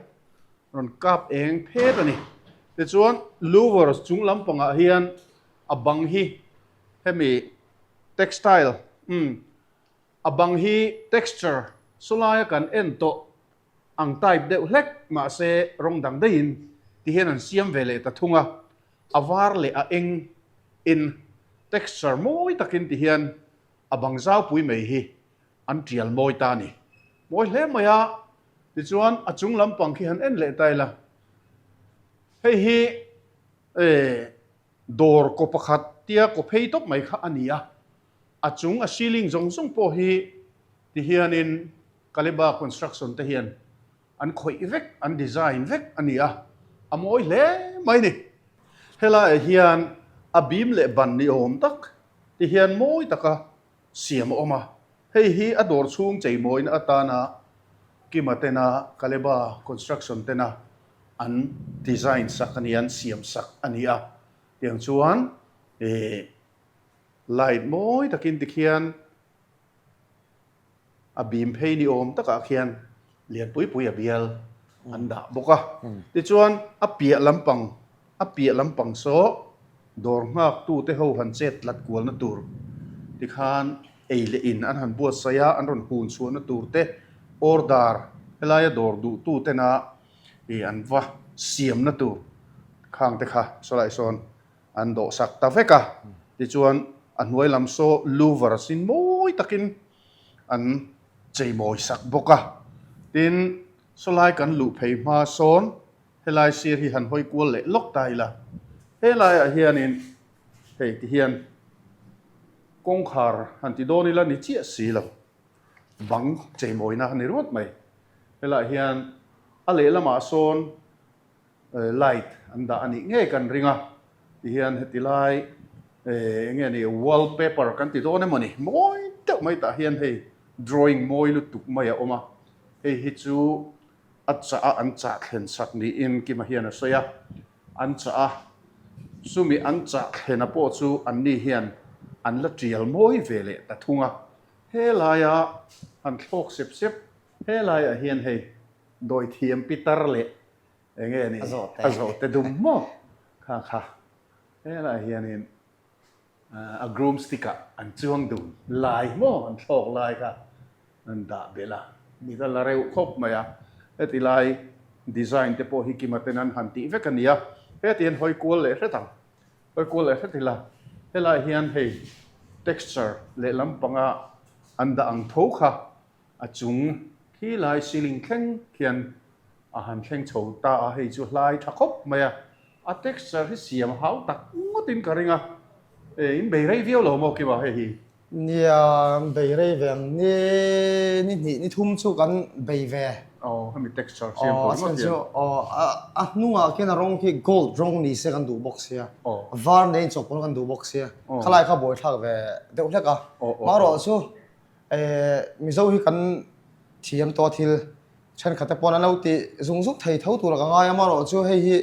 rawn kap eng phet a ni. Tichuan louvers chung lampangah hian a bang hi hemi textile umm a bang hi texture sawlaia kan en tawh ang type deuh hlek mahse rawng dang daihin ti hian an siam ve leh ta thung a, a var leh a eng in texture mawi takin ti hian a bang zaupui mai hi an tial mawi ta a ni. Mawi hle mai a, tichuan a chung lampang khi han en leh ta ila, hei hi eh dawr kaw pakhat tia kaw phei tawp mai kha a ni a, a chung a ceiling zawng zawng pawh hi ti hianin Kaleba construction te hian an khawih vek, an design vek a ni a, a mawi hle mai ni. Helaiah hian a bim leh ban ni awm tak ti hian mawi taka siam a awm a, hei hi a dawr chhung cheimawina atana Kima tena Kaleba construction tena an design sak a ni, an siam sak a ni a, tiang chuan ih light mawi takin tikhian A bim phei ni awm takah khian lian pui pui a bial an dah bawk a. Tichuan a piah lampang a piah lampang saw dawr nghak tute ho han chet tlat kualna tur tikhan ei leh in an han buatsaih a, an rawn hun chhuahna tur te order helaia dawr duh tu tena ih an va siamna tur khang te kha sawlai sawn an dawhsak ta vek a. Tichuan a hnuai lam saw louver sin mawi takin an cheimawi sak bawk a. Tin, sawlai kan luh phei hma sawn helai sir hi han hawi kual leh lawk ta ila, helaiah hianin hei ti hian kawngkhar han ti dawn ila ni chiah si lo, bang cheimawina a ni ringawt mai. Helaiah hian a lehlamah sawn Light an dah a nih ngei kan ring a, tihian heti lai eng nge ni wallpaper kan ti dawn emaw ni mawi deuh mai tah hian hei drawing mawi lutuk mai a awm a, hei hi chu a chah a an chah thlen sak niin Kima hian a sawi a, an chah a chumi an chah thlena pawh chu anni hian an la tial mawi ve leh ta thung a, helaia han thlawk sep sep helaiah hian hei dawithiam pitar leh Eng nge ni? A zawhte dum maw? Kha kha. Helaiah hianin a groom stick ah an chuang dun lai maw? An thlawk lai kha an dah belh a. Mit a la reuh khawp mai a. Heti lai design te pawh hi kima ten an han tih vek a nia. Heti hian hawi kual leh hret ang. Hawi kual leh hret ila. Helaiah hian hei texture lehlam panga an dah ang tho kha A chung khi lai ceiling thleng khian a han thleng chho ta a, hei chu hlai tha khawp mai a, a texture hi siam hau tak ngawtin ka ring a, e in bei rei viau lo maw Kima hei hi? Nia, an bei rei ve ang, ni ni hnih ni thum chu kan bei ve. Aw, hemi texture siam tur ngawt hian. Aw, a hnungah khian a rawng khi gold rawng ni se kan duh bawk sia, var nen inchawhpawlh kan duh bawk sia, khalai kha buaithlak ve deuh hlek a, marawh chu Mizo hi kan thiam tawh a thil thenkhat te pawn an lo tih zung zung thei tho tur a ka ngai a amaherawh chu hei hi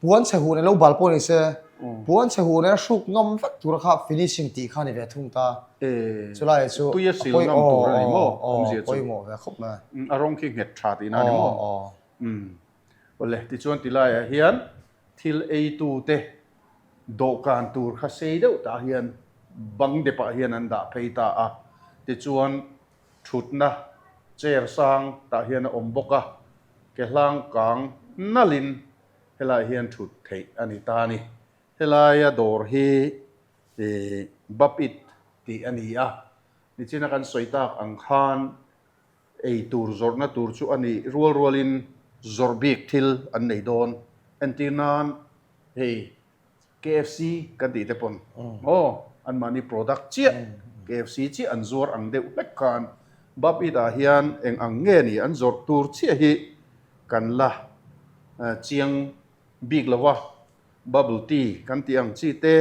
puan chhe huh nen lo bal pawh ni se puan chhe huh nen a hruk ngam vek tur a kha finishing tih kha a ni ve thung ta chulai chu tui a sil ngam tur a ni maw awmzia chu pawimawh ve khawp mai a rawng khi nghet tha tihna a ni maw awle tichuan tilaiah hian thil eitu te Dawhkan tur kha sei deuh tah hian bang depah hian an dah phei ta a, tichuan thutna chair sang tah hian a awm bawk a, ke hlang kang nalhin helaiah hian thut theih a ni ta a ni. Helaia dawr hi ih Bapit tih a ni a, nichina kan sawi tak ang khan ei tur zawrhna tur chu a nih rual rualin zawrh bik thil an nei dawn. Entir nan hei KFC kan tih te pawn aw anmahni product chiah. KFC chiah an zuar ang deuh hlek khan Bab Eat ah hian eng ang nge ni an zawrh tur chiah hi kan la chiang bik lo a, bubble tea kan tih ang chi te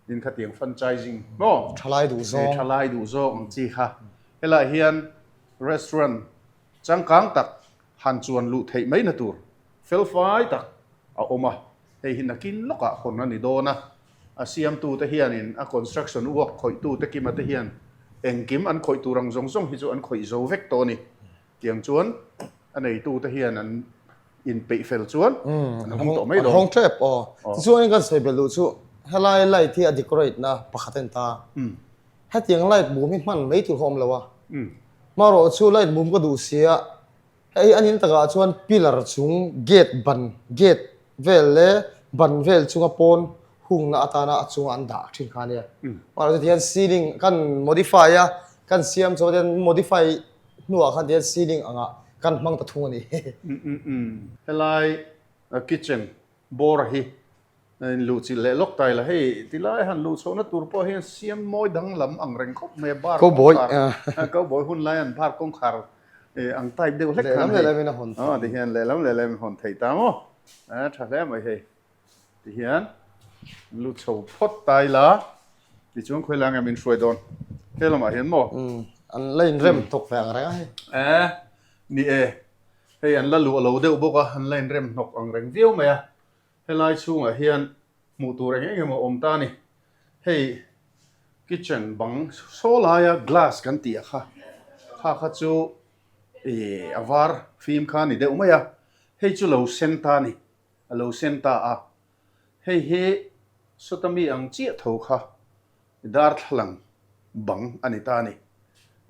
in khatiang franchising maw? Thalai duh zawng. Thalai duh zawng ang chi kha. Helaiah hian restaurant changkang tak han chuan luh theih mai na tur felfai tak a awm a, hei hi nakin lawkah hawn a ni dawn a, a siamtute hianin a construction work khawihtute kima te hian engkim an khawih tur ang zawng zawng hi chu an khawih zo vek tawh a ni. Tiang chuan a neitute hian an inpeih fel chuan an hawng tawh mai dawn. An hawng tep aw. Tichuan kan sawi belh duh chu helai light hi a decorate na pakhat a ni ta. Hetiang light bum hi hman mai tur kha awm lo a. Hmarawh chu light bum ka duh sia hei a nin takah chuan pillar chung gate ban gate vel leh ban vel chunga pawn hungna atana a chunga an dah thin kha ania. Hmarawh chu tihian ceiling kan modify a kan siam chuan tihian modify hnuah khan tihian ceiling angah kan hmang ta thung a ni. Helai kitchen bawr hi in luh chilh leh lawk ta ila hei tilai han luh chhohna tur pawh hian siam mawi danglam ang reng khawp mai a bar kawngkhar cowboy hun lai an bar kawngkhar ang type deuh hlek khan hei aw tihian lehlam lehlam in hawn thei ta maw a tha hle mai hei tihian lut chho phawt ta ila tichuan khawi lai nge min hruai dawn he lamah hian maw an la inrem hnawk ve ang reng a hei e ni e hei an la luah lo deuh bawk a an la inrem hnawk ang reng viau mai a Helai chhungah hian hmuh tur eng eng emaw awm ta a ni. Hei kitchen bang saw laia glass kan tih a kha, kha kha chu ih a var fim kha a ni deuh mai a, hei chu lo sen ta a ni, a lo sen ta a. Hei hi sawta mi ang chiah tho kha darthlalang bang a ni ta a ni.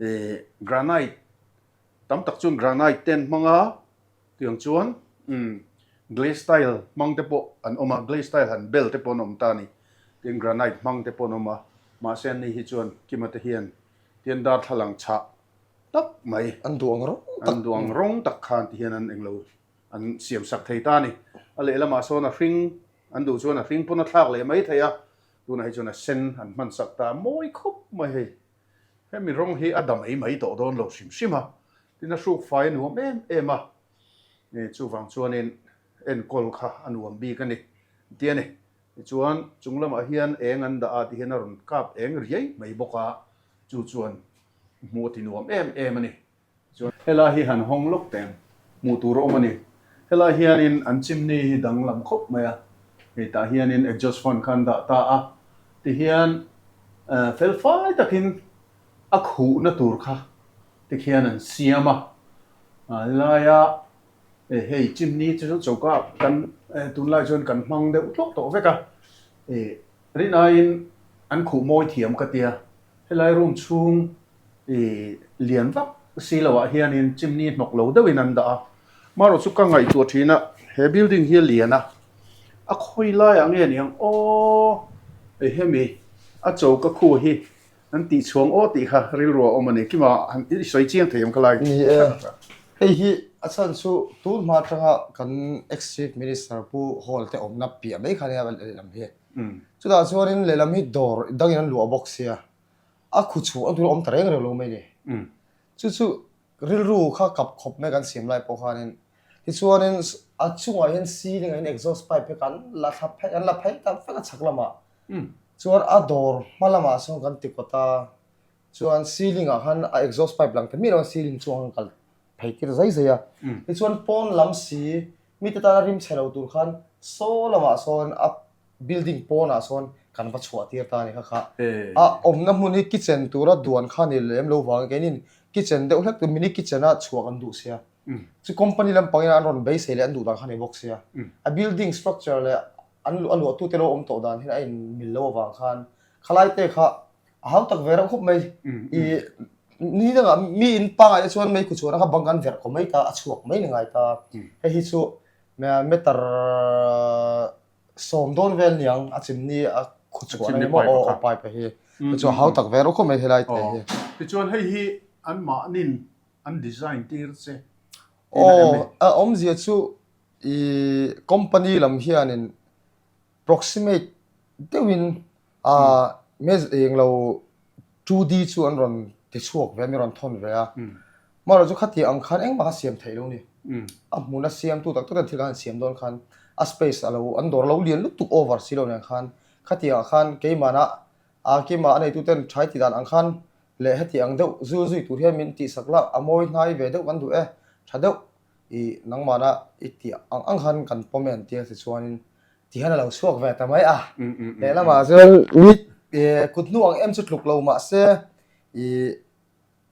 Ih granite tam tak chuan granite te an hmang a. Tiang chuan umm glaze tile hmang te pawh an awm a, glaze tile han bel te pawh an awm ta a ni. Tin granite hmang te pawh an awm a, mahse anni hi chuan Kima te hian tian darthlalang chhah tak mai An duh ang rawng tak. An duh ang rawng tak khan ti hian an englo an siam sak thei ta a ni. A lehlamah sawn a hring an duh chuan a hring pawn a thlak leh mai thei a, tunah hi chuan a sen an hman sak ta a, mawi khawp mai hei. Hemi rawng hi a dam ei mai tawh dawn lo hrim hrim a, tin a hruk fai a nuam em em a, chuvang chuanin enkawl kha a nuam bik a ni ti a ni. Tichuan chung lamah hian eng an dah a ti hian a rawn kap eng riai mai bawk a, chu chuan hmuh a ti nuam em em a ni. Chuan helai hi han hawng lawk teng hmuh tur a awm a ni. Helai hianin an chimney hi danglam khawp mai a, hei tah hianin exhaust fan kha an dah ta a, tihian felfai takin a khuhna tur kha tikhian an siam a, helaia hei chimney chu choka kan tunlai chuan kan hmang deuh tlawk tawh vek a, rinaiin an khuh mawi thiam ka tia, helai room chhung I lian vak si loh ah hianin chimney hnawk lo deuhin an dah a, marawh chu ka ngaihtuah thin a, he building hi a lian a, a khawi laiah nge niang aw hei hemi a choka khu hi an tih chhuang aw tih kha rilru a awm a ni, kima han i sawi chiang thei ang kha lai. Ni e, hei hi a chhan chu tun hma atanga kan ex chief minister Pu Hall te awmna piah mai kha nia lehlam hi, chutah chuanin lehlam hi dawr dangin an luah bawk sia. A khu chhuah tur a awm ta reng reng lo mai ni. Chu chu rilru kha kap khawp mai kan siam lai pawh khanin tichuanin a chungah hian ceiling ah hian exhaust pipe hi kan la thla phei kan la phei ta vek a chhak lamah. Chuan a dawr hma lamah sawn kan ti kawt a, chuan ceiling ah khan a exhaust pipe lang ta miah lo a ceiling chungah khan kal phei tir zai zai a. Tichuan pawn lam si mite tana rim chhe lo tur khan saw lamah sawn a Building pawnah sawn kan va chhuah tir ta a ni kha kha. A awmna hmun hi kitchen tura duan kha ni lem lo vangin keinin kitchen deuh hlek tur mini kitchen a chhuah kan duh sia. Chu company lampangin an rawn beisei leh an duh dan kha ni bawk sia. A building structure leh an a luahtute lo awm tawh dan hian a inmil lo avang khan khalai te kha a hau tak ve reuh khawp mai. I ni dangah mi in pangngai te chuan meikhu chhuahna kha bang kan verh kawh mai ta a chhuak mai ni ngai ta. Hei hi chu meter Sawm dawn vel niang a chimni a khu chhuah na emaw aw aw pipe a hi tichuan hau tak ve reuh khawp mai helai te hi. Tichuan hei hi an mahnin an design tir che tihna em ni? Aw a awmzia chu i company lam hianin proximate deuhin a englo. 2D chu an rawn ti chhuak ve a, min rawn thawn ve a. Amaherawh chu khati ang khan engmah kha siam theih lo ni. A hmuna siamtu tak tak ten thil kha an siam dawn khan a space a lo an dawr a lo lian lutuk over si lo nen khan khati ah khan keimahna a keimah a neitu ten thai ti dan ang khan leh heti ang deuh zul zui tur hian min tihsak la a mawi hnai ve deuh kan duh e tha deuh i nangmahna i tih ang ang khan kan pawm e an tia tichuanin ti hian a lo chhuak ve ta mai a. Lehlamah chuan mi kut hnu ang em chu tluk lo mahse i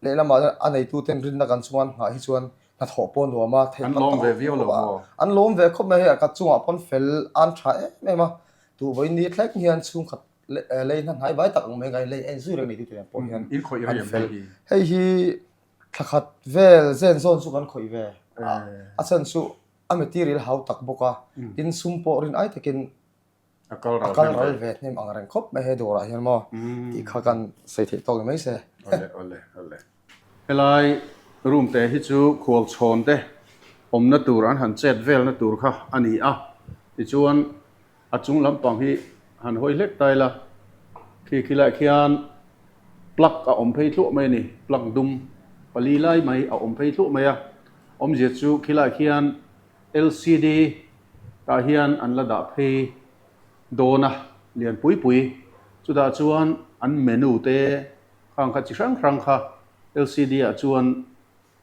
lehlamah chuan a neitu ten rinna kan chuan nghah hi chuan hnathawh pawh nuam a theih An lawm ve viau lo maw? An lawm ve khawp mai hei a ka chungah pawn fel an tha em em a, tuh vawiin ni thleng hian chhungkhat lei hna hnai vai tak ang mai ngai lei en zui reng neitu te pawh hian an fel. Hei hi thla khat vel zen zawn chu kan khawih ve a chhan chu A material hau tak bawk a, tin sum pawh rin ai takin a kal ral ve hnem ang reng khawp mai he dawrah hian maw tih kha kan sawi theih tawk ni mai se. Awle awle awle. Helai room te hi chu khual chhawn te awmna tur an han chet velna tur kha a ni a, tichuan a chung lampang hi han hawi hlek ta ila khi khilaiah khian plug a awm phei thluah mai a ni, plug dum pali lai mai a awm phei thluah mai a. Awmzia chu khilaiah khian LCD tah hian an la dah phei dawn a, lian pui pui. Chutah chuan an menu te khang kha chi hrang hrang kha LCD ah chuan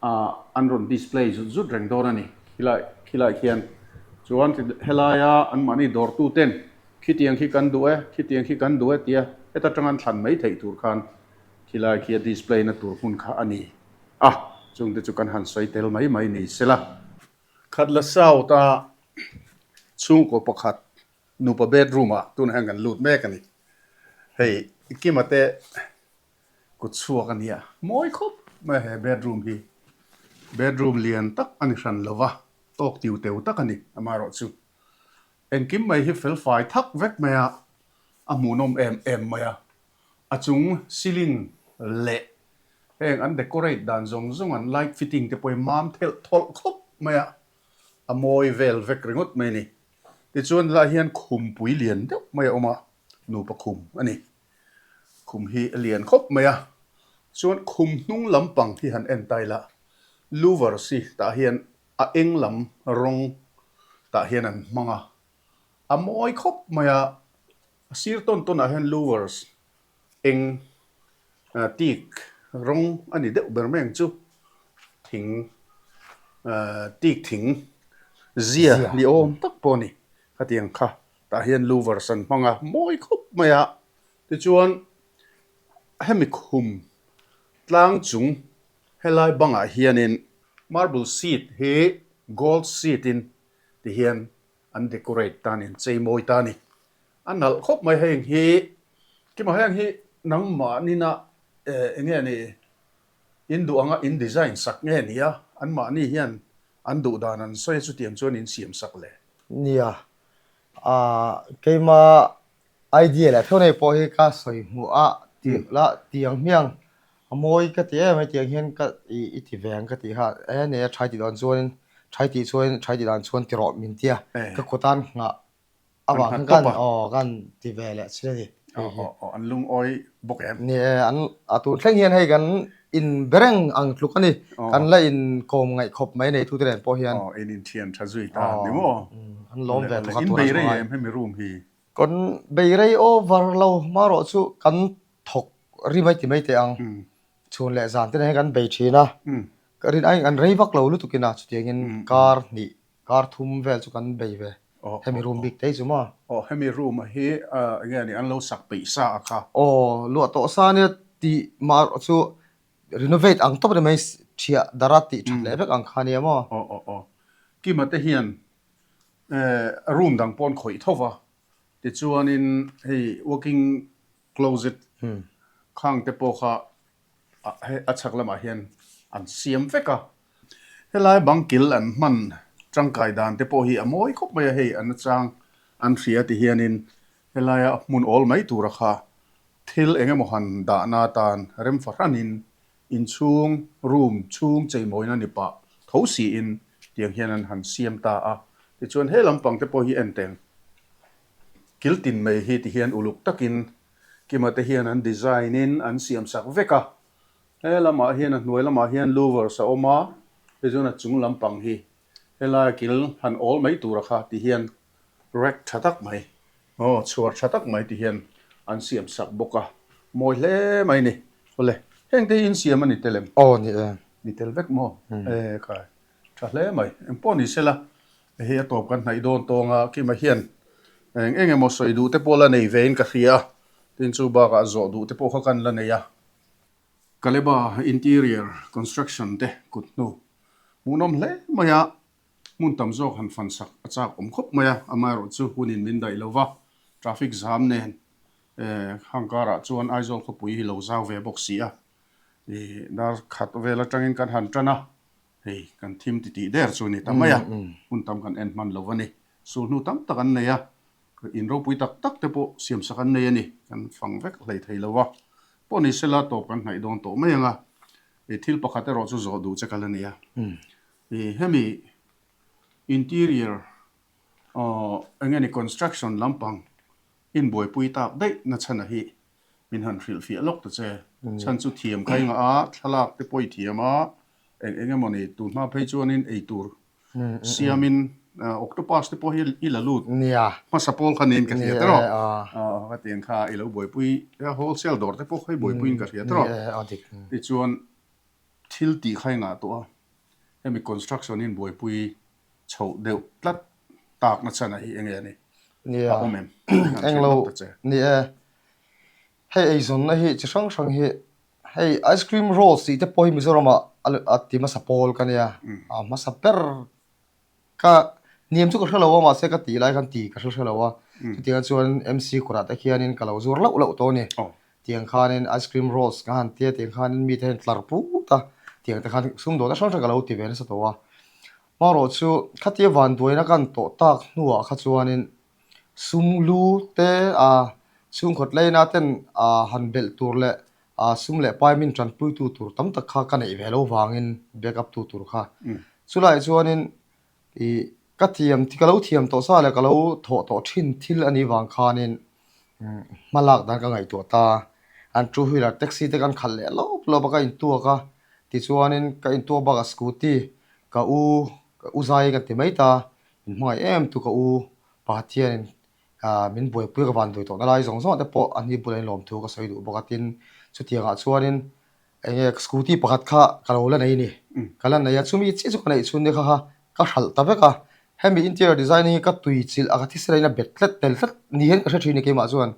ah an rawn display zut zut reng dawn a ni khilai khilaiah khian. Chuan helaia anmahni dawrtu ten khitiang khi kan duh e, khitiang khi kan duh e tia heta tang an thlan mai theih tur khan khilai khi a display na tur hmun kha a ni. A, chungte chu kan han sawi tel mai mai ni sela. Khatla South a chhungkaw pakhat nupa bedroom ah tunah hian kan lut mek a ni. Hei Kima te kut chhuak a nia, mawi khawp mai a he bedroom hi. Bedroom lian tak a ni hran lova, tawk tiu teu tak a ni amaherawh chu. Engkim mai hi felfai thak vek mai a, a hmuhnawm em em mai a. A chung ceiling leh heng an decorate dan zawng zawng an light fitting te pawh hi mam thelh thawlh khawp mai a, a mawi vel vek ringawt mai a ni. Tichuan helaiah hian khumpui lian deuh mai a awm a, nupa khum a ni. Khum hi a lian khawp mai a, chuan khum hnung lampang hi han en ta ila louvers hi tah hian a eng lam rawng tah hian an hmang a, a mawi khawp mai a. A sir tawn tawnah hian louvers eng teak rawng a ni deuh ber mai ang chu thing teak thing zia ni awm tak pawh a ni khatiang kha tah hian louvers an hmang a mawi khawp mai a tichuan hemi khum tlang chung helai bangah hianin marble seat hi gold seat in tihian An decorate ta ni, an chei mawi ta ni. A nalh khawp mai heng hi, kima heng hi nangmahnina eng nge ni, in duh anga in design sak nge ni a, anmahni hian an duh dan an sawi a chutiang chuan in siam sak le. Nia, keima Idea leh theuh nei pawh hi ka sawi hmuh a tih la tiang hmiang a mawi ka ti em mai tiang hian ka i ti ve ang ka tih kha e nei a thai tih dawn chuanin thai tih chuanin thai tih dan chuan ti rawh min tia ka kut an nghah avang khan kan aw kan ti ve leh chin a ni. Aw aw aw an lungawi bawk em? Ni e an a tun thleng hian hei kan in be reng ang tluk a ni kan la in kawm ngaih khawp mai nei tute nen pawh hian. Aw in inthian tha zui ta ni maw? An lawm ve thawk a tun a In bei rei em hemi room hi? Kan bei rei over lo hmarawh chu kan thawk ri mai ti mai teh ang. Chhun leh zan te nen hian kan bei thin a. Ka rin aiin kan rei vak lo lutuk in a chutiangin kar hnih kar thum vel chu kan bei ve. Hemi room bik te hi chu maw? Aw hemi room a hi enge ni an lo sak peih sa a kha. Aw luah tawh sa nia tih marawh chu renovate ang tawp a ni mai thiah dara tih that leh vek ang kha nia maw? Aw aw aw Kima te hian Room dang pawh an khawih tho va, tichuanin hei walking closet khang te pawh kha a chhak lamah hian an siam vek a. Helai bang kil an hman tangkai dan te pawh hi a mawi khawp mai a, hei an achang an hria ti hianin helaia hmun awl mai tura kha thil eng emaw han dahna atan rem fahranin Inchhung, room, chhung cheimawina ni pah tho siin tiang hian an han siam ta a. Tichuan he lampang te pawh hi en teng kil tin mai hi ti hian uluk takin Kima te hian an design in an siam sak vek a. He lamah hian a hnuai lamah hian louvers a awm a, tichuan a chung lampang hi helai kil han awl mai tura kha ti hian rack tha tak mai aw chhuar tha tak mai ti hian an siam sak bawk a, mawi hle mai ni. Awle, heng te hi in siam a ni tel em? Aw ni e. Ni tel vek maw? E khai, tha hle mai. Engpawh ni sela, hei a tawp kan hnaih dawn tawng a, Kima hian eng eng emaw sawi duh te pawh la nei vein ka hria a, tin chu bakah zawh duh te pawh kha kan la nei a. Kaleba Interior Construction te kut hnu hmuhnawm hle mai a, hmun tam zawk han fan sak a chak awm khawp mai a, amaherawh chu hunin min daih lo va, traffic zam nen hang karah chuan Aizawl khawpui hi lo zau ve bawk si a, ih dar khat vel atangin kan han tan a, hei kan thim titih der chu a ni ta mai a, hmun tam kan en hman lo a ni, sulhnu tam tak an nei a, In ropui tak tak te pawh siamsak an nei a ni, kan fang vek hlei thei lo va. Pawh ni sela tawp kan hnaih dawn tawh mai ang a, i thil pakhat erawh chu zawh duh che kal a ni a. I hemi interior aw eng nge ni construction lampang inbuaipui tak daih na chhana hi min han hrilhfiah lawk ta che. Chhan chu thiam kha i ngah a, thlalak te pawh i thiam a, eng eng emaw ni tunhma phei chuanin eitur Siamin octopus te pawh hi i la lut hmasa pawl kha niin ka hria tawh. Ka tiang kha i lo buaipui wholesale dawr te pawh kha i buaipuiin ka hria tawh. Tichuan thil tih kha i ngah tawh a, hemi construction in buaipui chhoh deuh tlat tak na chhan a hi enge a ni? A awm em? Englo ni e. Hei eizawnna hi chi hrang hrang hi hei ice cream rolls tih te pawh hi Mizoram ah a ti hmasa pawl ka nia a hmasa ber ka niam chu ka hre lo a mahse ka tih lai khan ti ka hre hre lo a chutiang chuan MC kawrah te khianin ka lo zuar loh loh tawh a ni tiang khanin ice cream rolls ka han tia tiang khanin mite hian tlar put a tiang te khan sumdawhna hrang hrang ka lo ti ve nasa tawh a hmanraw chu khatia vanduaina kan tawh tak hnuah kha chuanin Sum lu te a chhungkawt laina ten a han belh tur leh a sum leh pai min tanpuitu tur tam tak kha ka neih ve lo vangin back up tu tur kha. Chulaiah chuanin ih ka thiam ka lo thiam tawh sa leh ka lo thawh tawh thin thil a nih vang khanin hma lak dan ka ngaihtuah ta. An two wheeler taxi te kan khalh leh lawp lawp a ka intuak a, tichuanin ka intuak bakah scooty ka u ka u zai ka ti mai ta. Min hmangaih em tu ka u Pathianin min buaipui ka van duai tawhna lai zawng zawng te pawh a ni bulah in lawmthu ka sawi duh bawk a tin chutiangah chuanin eng nge scooty pakhat kha ka lo la nei a ni ka la nei a chumi chiah chu ka neih chhun nia kha kha ka hralh ta vek a hemi interior designing hi ka tui chilh a ka thisel in a bet tlat tel tlat ni hian ka hre thin a keimah chuan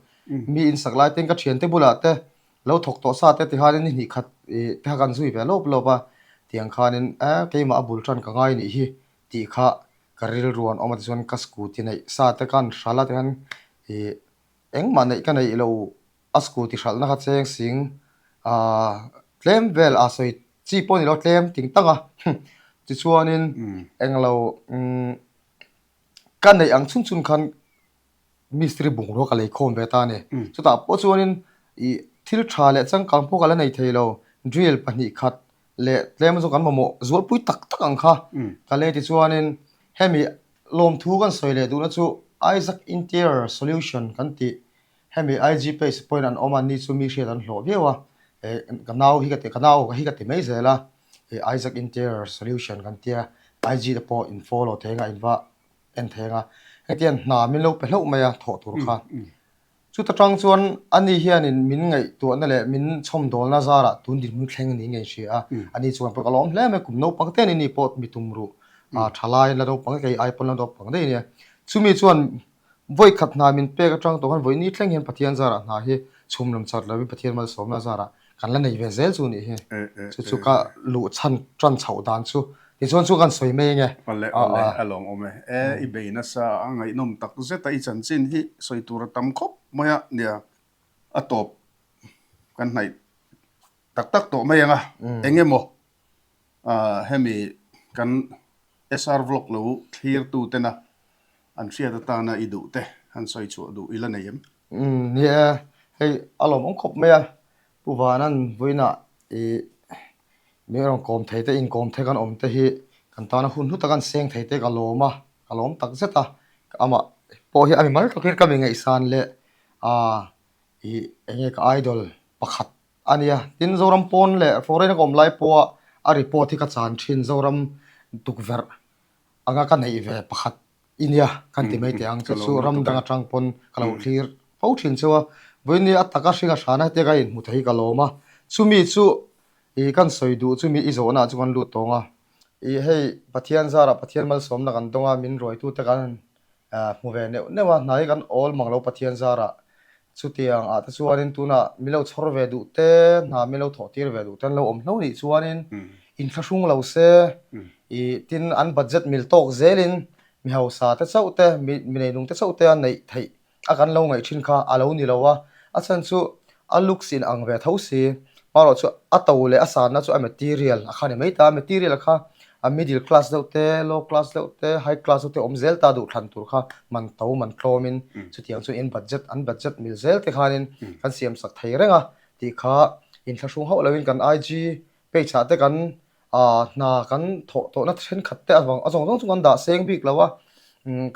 mi insak lai ten ka thiante bulah te lo thawk tawh sa te tikhanin ni hnih khat ih te kha kan zui ve lawp lawp a tiang khanin e keimah a bul tan ka ngai nih hi tih kha ka rilru an awm a tichuan ka scooty neih sa te khan hralh a tikhan ih engmah neih ka neih lo a scooty hralhna kha cheng sing ahh tlem vel a sawi chi pawh a ni lo tlem ting tang a tichuanin englo umm ka neih ang chhun chhun khan mistiri bungrua ka lei khawm ve ta a ni. Chutah pawh chuanin ih thil tha leh changkang pawh ka la nei thei lo, drill pahnih khat leh tlem zawk an mamawh zualpui tak tak ang kha ka lei tichuanin hemi lawmthu kan sawi leh duhna chu Isaac Interior Solution kan tih hemi IG page pawhin an awm a, ni chu mi hriat an hlawh viau a, eh ka nau hi ka ti ka nau hi ka ti mai zel a, eh Isaac Interior Solution kan tia IG te pawh in follow thei anga in va en thei anga hetiang hna min lo pe hlauh mai a thawh tur kha. Chuta tang chuan ani hianin min ngaihtuahna leh min chhawmdawlna zarah tun dinhmun thleng ni ngei hria a, ani chuan pawh ka lawm hle mai, kum naupang te ni pawh mi tum ruh a thalai la naupang kei ai pawn la naupang daih a nia. Chumi chuan vawi khat hna min pek atang tawh khan vawi ni thleng hian Pathian zarah hna hi chhum lam chat lovin Pathian malsawmna zarah kan la nei ve zel chu nih hi. Chu chu ka luh chhan tan chhoh dan chu tichuan chu kan sawi mai ange. Awle awle a lawm awm e. E i bei nasa a ngaihnawm tak zet a i chanchin hi sawi tur a tam khawp mai a nia a tawp kan hnaih tak tak tawh mai ang a eng emaw hemi kan SR vlog lo thlir tu tena an hriat atana i duh te han sawi chhuah duh i la nei em? Umm ni e, hei a lawmawm khawp mai a, Pu Vanan vawiinah ih mi rawn kawm thei te inkawm thei kan awm te hi kan tana hun hlu tak an seng thei te ka lawm a, ka lawm tak zet a, amah pawh hi a mi mal takin ka mi ngaihsan leh aaa. Ih enge ka idol pakhat a nia. Tin Zoram pawn leh foreign a ka awm lai pawha a report hi ka chan thin Zoram tukverh anga ka neih ve pakhat i nia kan ti mai teh ang chu chu ram dang atang pawn ka lo thlir fo thin cheu a. Vawiin a taka hring a hrana hetiang a inhmu thei hi ka lawm a. Chumi chu ih kan sawi duh chumi i zawhna ah chu kan lut tawng a. Ih hei Pathian zarah Pathian malsawmna kan dawng a min ruaitute kan Hmu ve neuh neuh a, hnai kan awl mang lo Pathian zarah. Chutiang ah te chuanin tunah min lo chhawr ve duh te, hna min lo thawh tir ve duh te an lo awm hlo nih chuanin inthlahrung lo se, ih tin an budget mil tawk zelin mi hausa te chauh te, mi mi neinung te chauh te a neih theih a kan lo ngaih thin kha a lo ni lo a, a chhan chu a looks in ang ve tho si, hmarawh chu a to leh a sanna chu a material a kha ni mai ta, material kha a middle class deuh te, low class deuh te, high class deuh te awm zel ta duh thlan tur kha man to man tlawmin chutiang chu in budget an budget mil zel te khanin kan siam sak thei reng a tih kha inthlahrung hauh loin kan IG page ah te kan ah hna kan thawh tawhna thenkhat te avang a zawng zawng chu kan dah seng bik lo a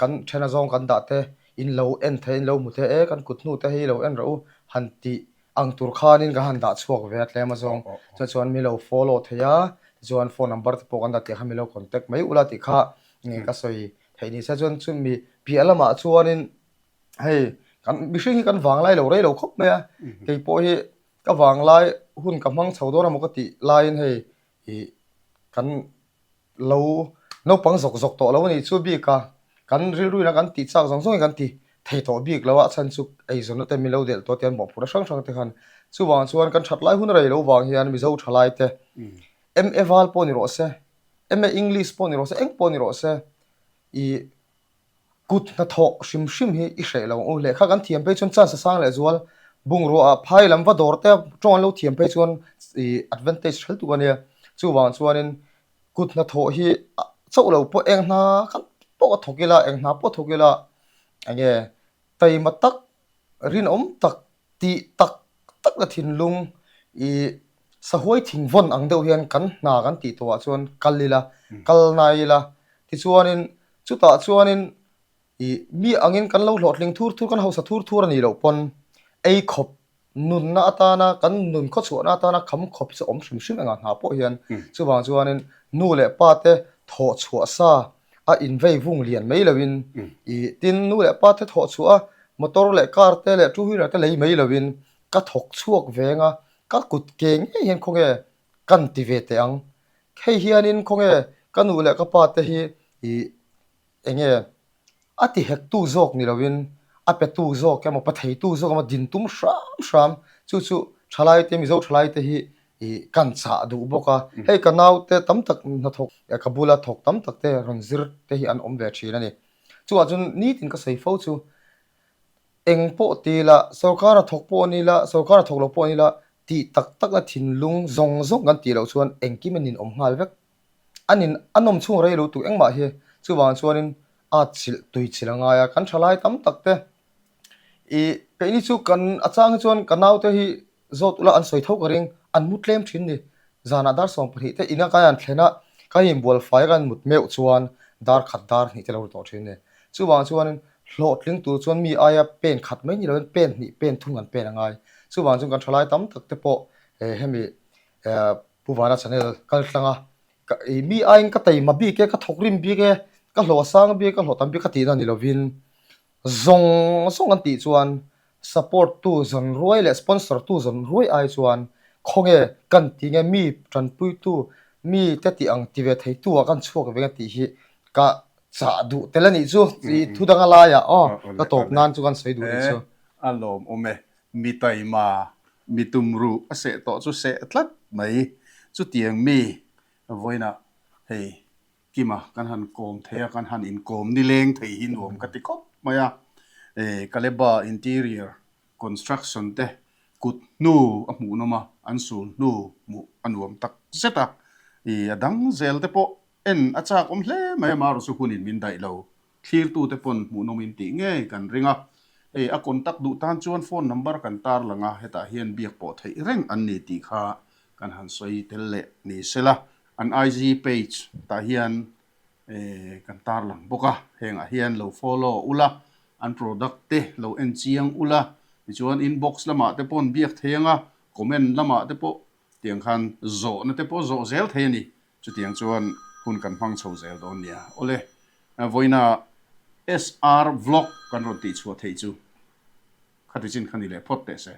kan then a zawng kan dah te in lo en thei in lo hmu thei e kan kut hnu te hi lo en rawh u han tih ang tur khanin kan han dah chhuak ve a tlem a zawng chuan chuan mi lo follow thei a tichuan phone number te pawh kan dah tih kha mi lo contact mai ula tih kha nge ka sawi theih ni se chuan chumi piah lamah chuanin hei kan mihring hi kan vanglai lo rei lo khawp mai a kei pawh hi ka vanglai hun ka hmang chho dawn emaw ka tih laiin hei ih kan lo naupang zawk zawk tawh lo a nih chu bik a, kan rilru ina kan tih chak zawng zawngin kan ti thei tawh bik lo a, a chhan chu eizawnna te min lo delh tawh te an mawhphurhna hrang hrang te khan chuvang chuan kan that lai hun a rei lo vang hian Mizo thalai te MA val pawh ni rawh se, MA English pawh ni rawh se, eng pawh ni rawh se ih Kut hnathawh hrim hrim hi i hreh lo ang u. Lehkha kan thiam phei chuan chance a sang leh zual. Bungrua ah phai lam va dawr te tawng an lo thiam phei chuan ih advantage hrel tuk a nia. Chuvang chuanin kut hnathawh hi chauh lo pawh eng hna khat pawh a thawk ila, eng hna pawh a thawk ila enge taima tak, rinawm tak, tih tak tak na thinlung ih sahuai thing vawn ang deuh hian kan hna kan tih tawhah chuan kal ila, kal nai ila. Tichuanin chutah chuanin ih mi angin kan lo hlawhtling thur thur, kan hausa thur thur a nih loh pawn ei khawp nunna atana kan nun khawchhuahna atana kham khawp chu awm hrim hrim engah hna pawh hian chuvang chuanin nu leh pa te thawh chhuah sa a invei vung lian mai loin ih tin nu leh pa te thawh chhuah a motor leh car te leh two wheeler te lei mai loin ka thawk chhuak veng a ka kut ke ngei hian khawnge kan ti ve teh ang hei hianin khawnge ka nu leh ka pa te hi ih enge a ti hek tu zawk ni loin a pe tu zawk emaw pa thei tu zawk emaw din tum hram hram chu chu thalai te Mizo thalai te hi ih kan chah duh bawk a hei ka naute tam tak hnathawk ka bula thawk tam tak te rawn zir te hi an awm ve thin a ni chuvah chuan nitin ka sawi fo chu eng pawh ti ila sorkar a thawk pawh a ni ila sorkar a thawk lo pawh a ni ila tih tak tak na thinlung zawng zawng kan tih loh chuan engkim a ninawm nghal vek. A nin a nawm chhung rei lo tuk engmah hi chuvang chuanin at chilh tui chilh a ngai a, kan thalai tam tak te ih keini chu kan a chang hi chuan ka naute hi zawt ula an sawi tho ka ring an mu tlem thin ni zanah dar 12 te ina kan han thlen a kan inbual fai a kan mut meuh chuan dar khat dar hnih te lo ri tawh thin ni chuvang chuanin hlawhtling tur chuan mi aia pen khat mai ni loin pen hnih pen thung an pen a ngai chuvang chuan kan thalai tam tak te pawh hemi Pu Vana channel kal tlang a, ka i mi aiin ka taima bik e, ka thawk rim bik e, ka hlawh sang bik, ka hlawh tam bik ka tihna ni lovin zawng zawng an tih chuan support tu zawn ruai leh sponsor tu zawn ruai ai chuan khawnge kan ti nge mi tanpui tu mi te tih ang ti ve thei tu ah kan chhuak ve nge tih hi ka chah duh tel a nih chu i thu danga laiah aw ka tawp nan chu kan sawi duh nih chu. A lawmawm e, mi taima Mi tumruh a seh tawh chu seh tlat mai. Chutiang mi vawiinah hei Kima kan han kawm thei a, kan han inkawm nileng thei hi nuam ka ti khawp mai a. Kaleba interior construction te kut hnu a hmuhnawm a, an sul hnu hmuh a nuam tak zet a. A dang zel te pawh en a chak awm hle mai a, marawh chu hunin min daih lo. Thlirtute pawn hmuhnawm in tih ngei kan ring a, hei a contact duh tan chuan phone number kan tar lang a, hetah hian biak pawh theih reng an ni tih kha kan han sawi tel leh ni sela, an IG page tah hian kan tar lang bawk a, hengah hian lo follow ula, an product te lo en chiang ula. Tichuan inbox lamah te pawh an biak thei ang a, comment lamah te pawh tiang khan zawhna te pawh zawh zel thei a ni. Chutiang chuan hun kan hmang chho zel dawn nia. Awle, vawiina SR vlog kan rawn tihchhuah theih chu khati chin kha ni leh phawt teh se.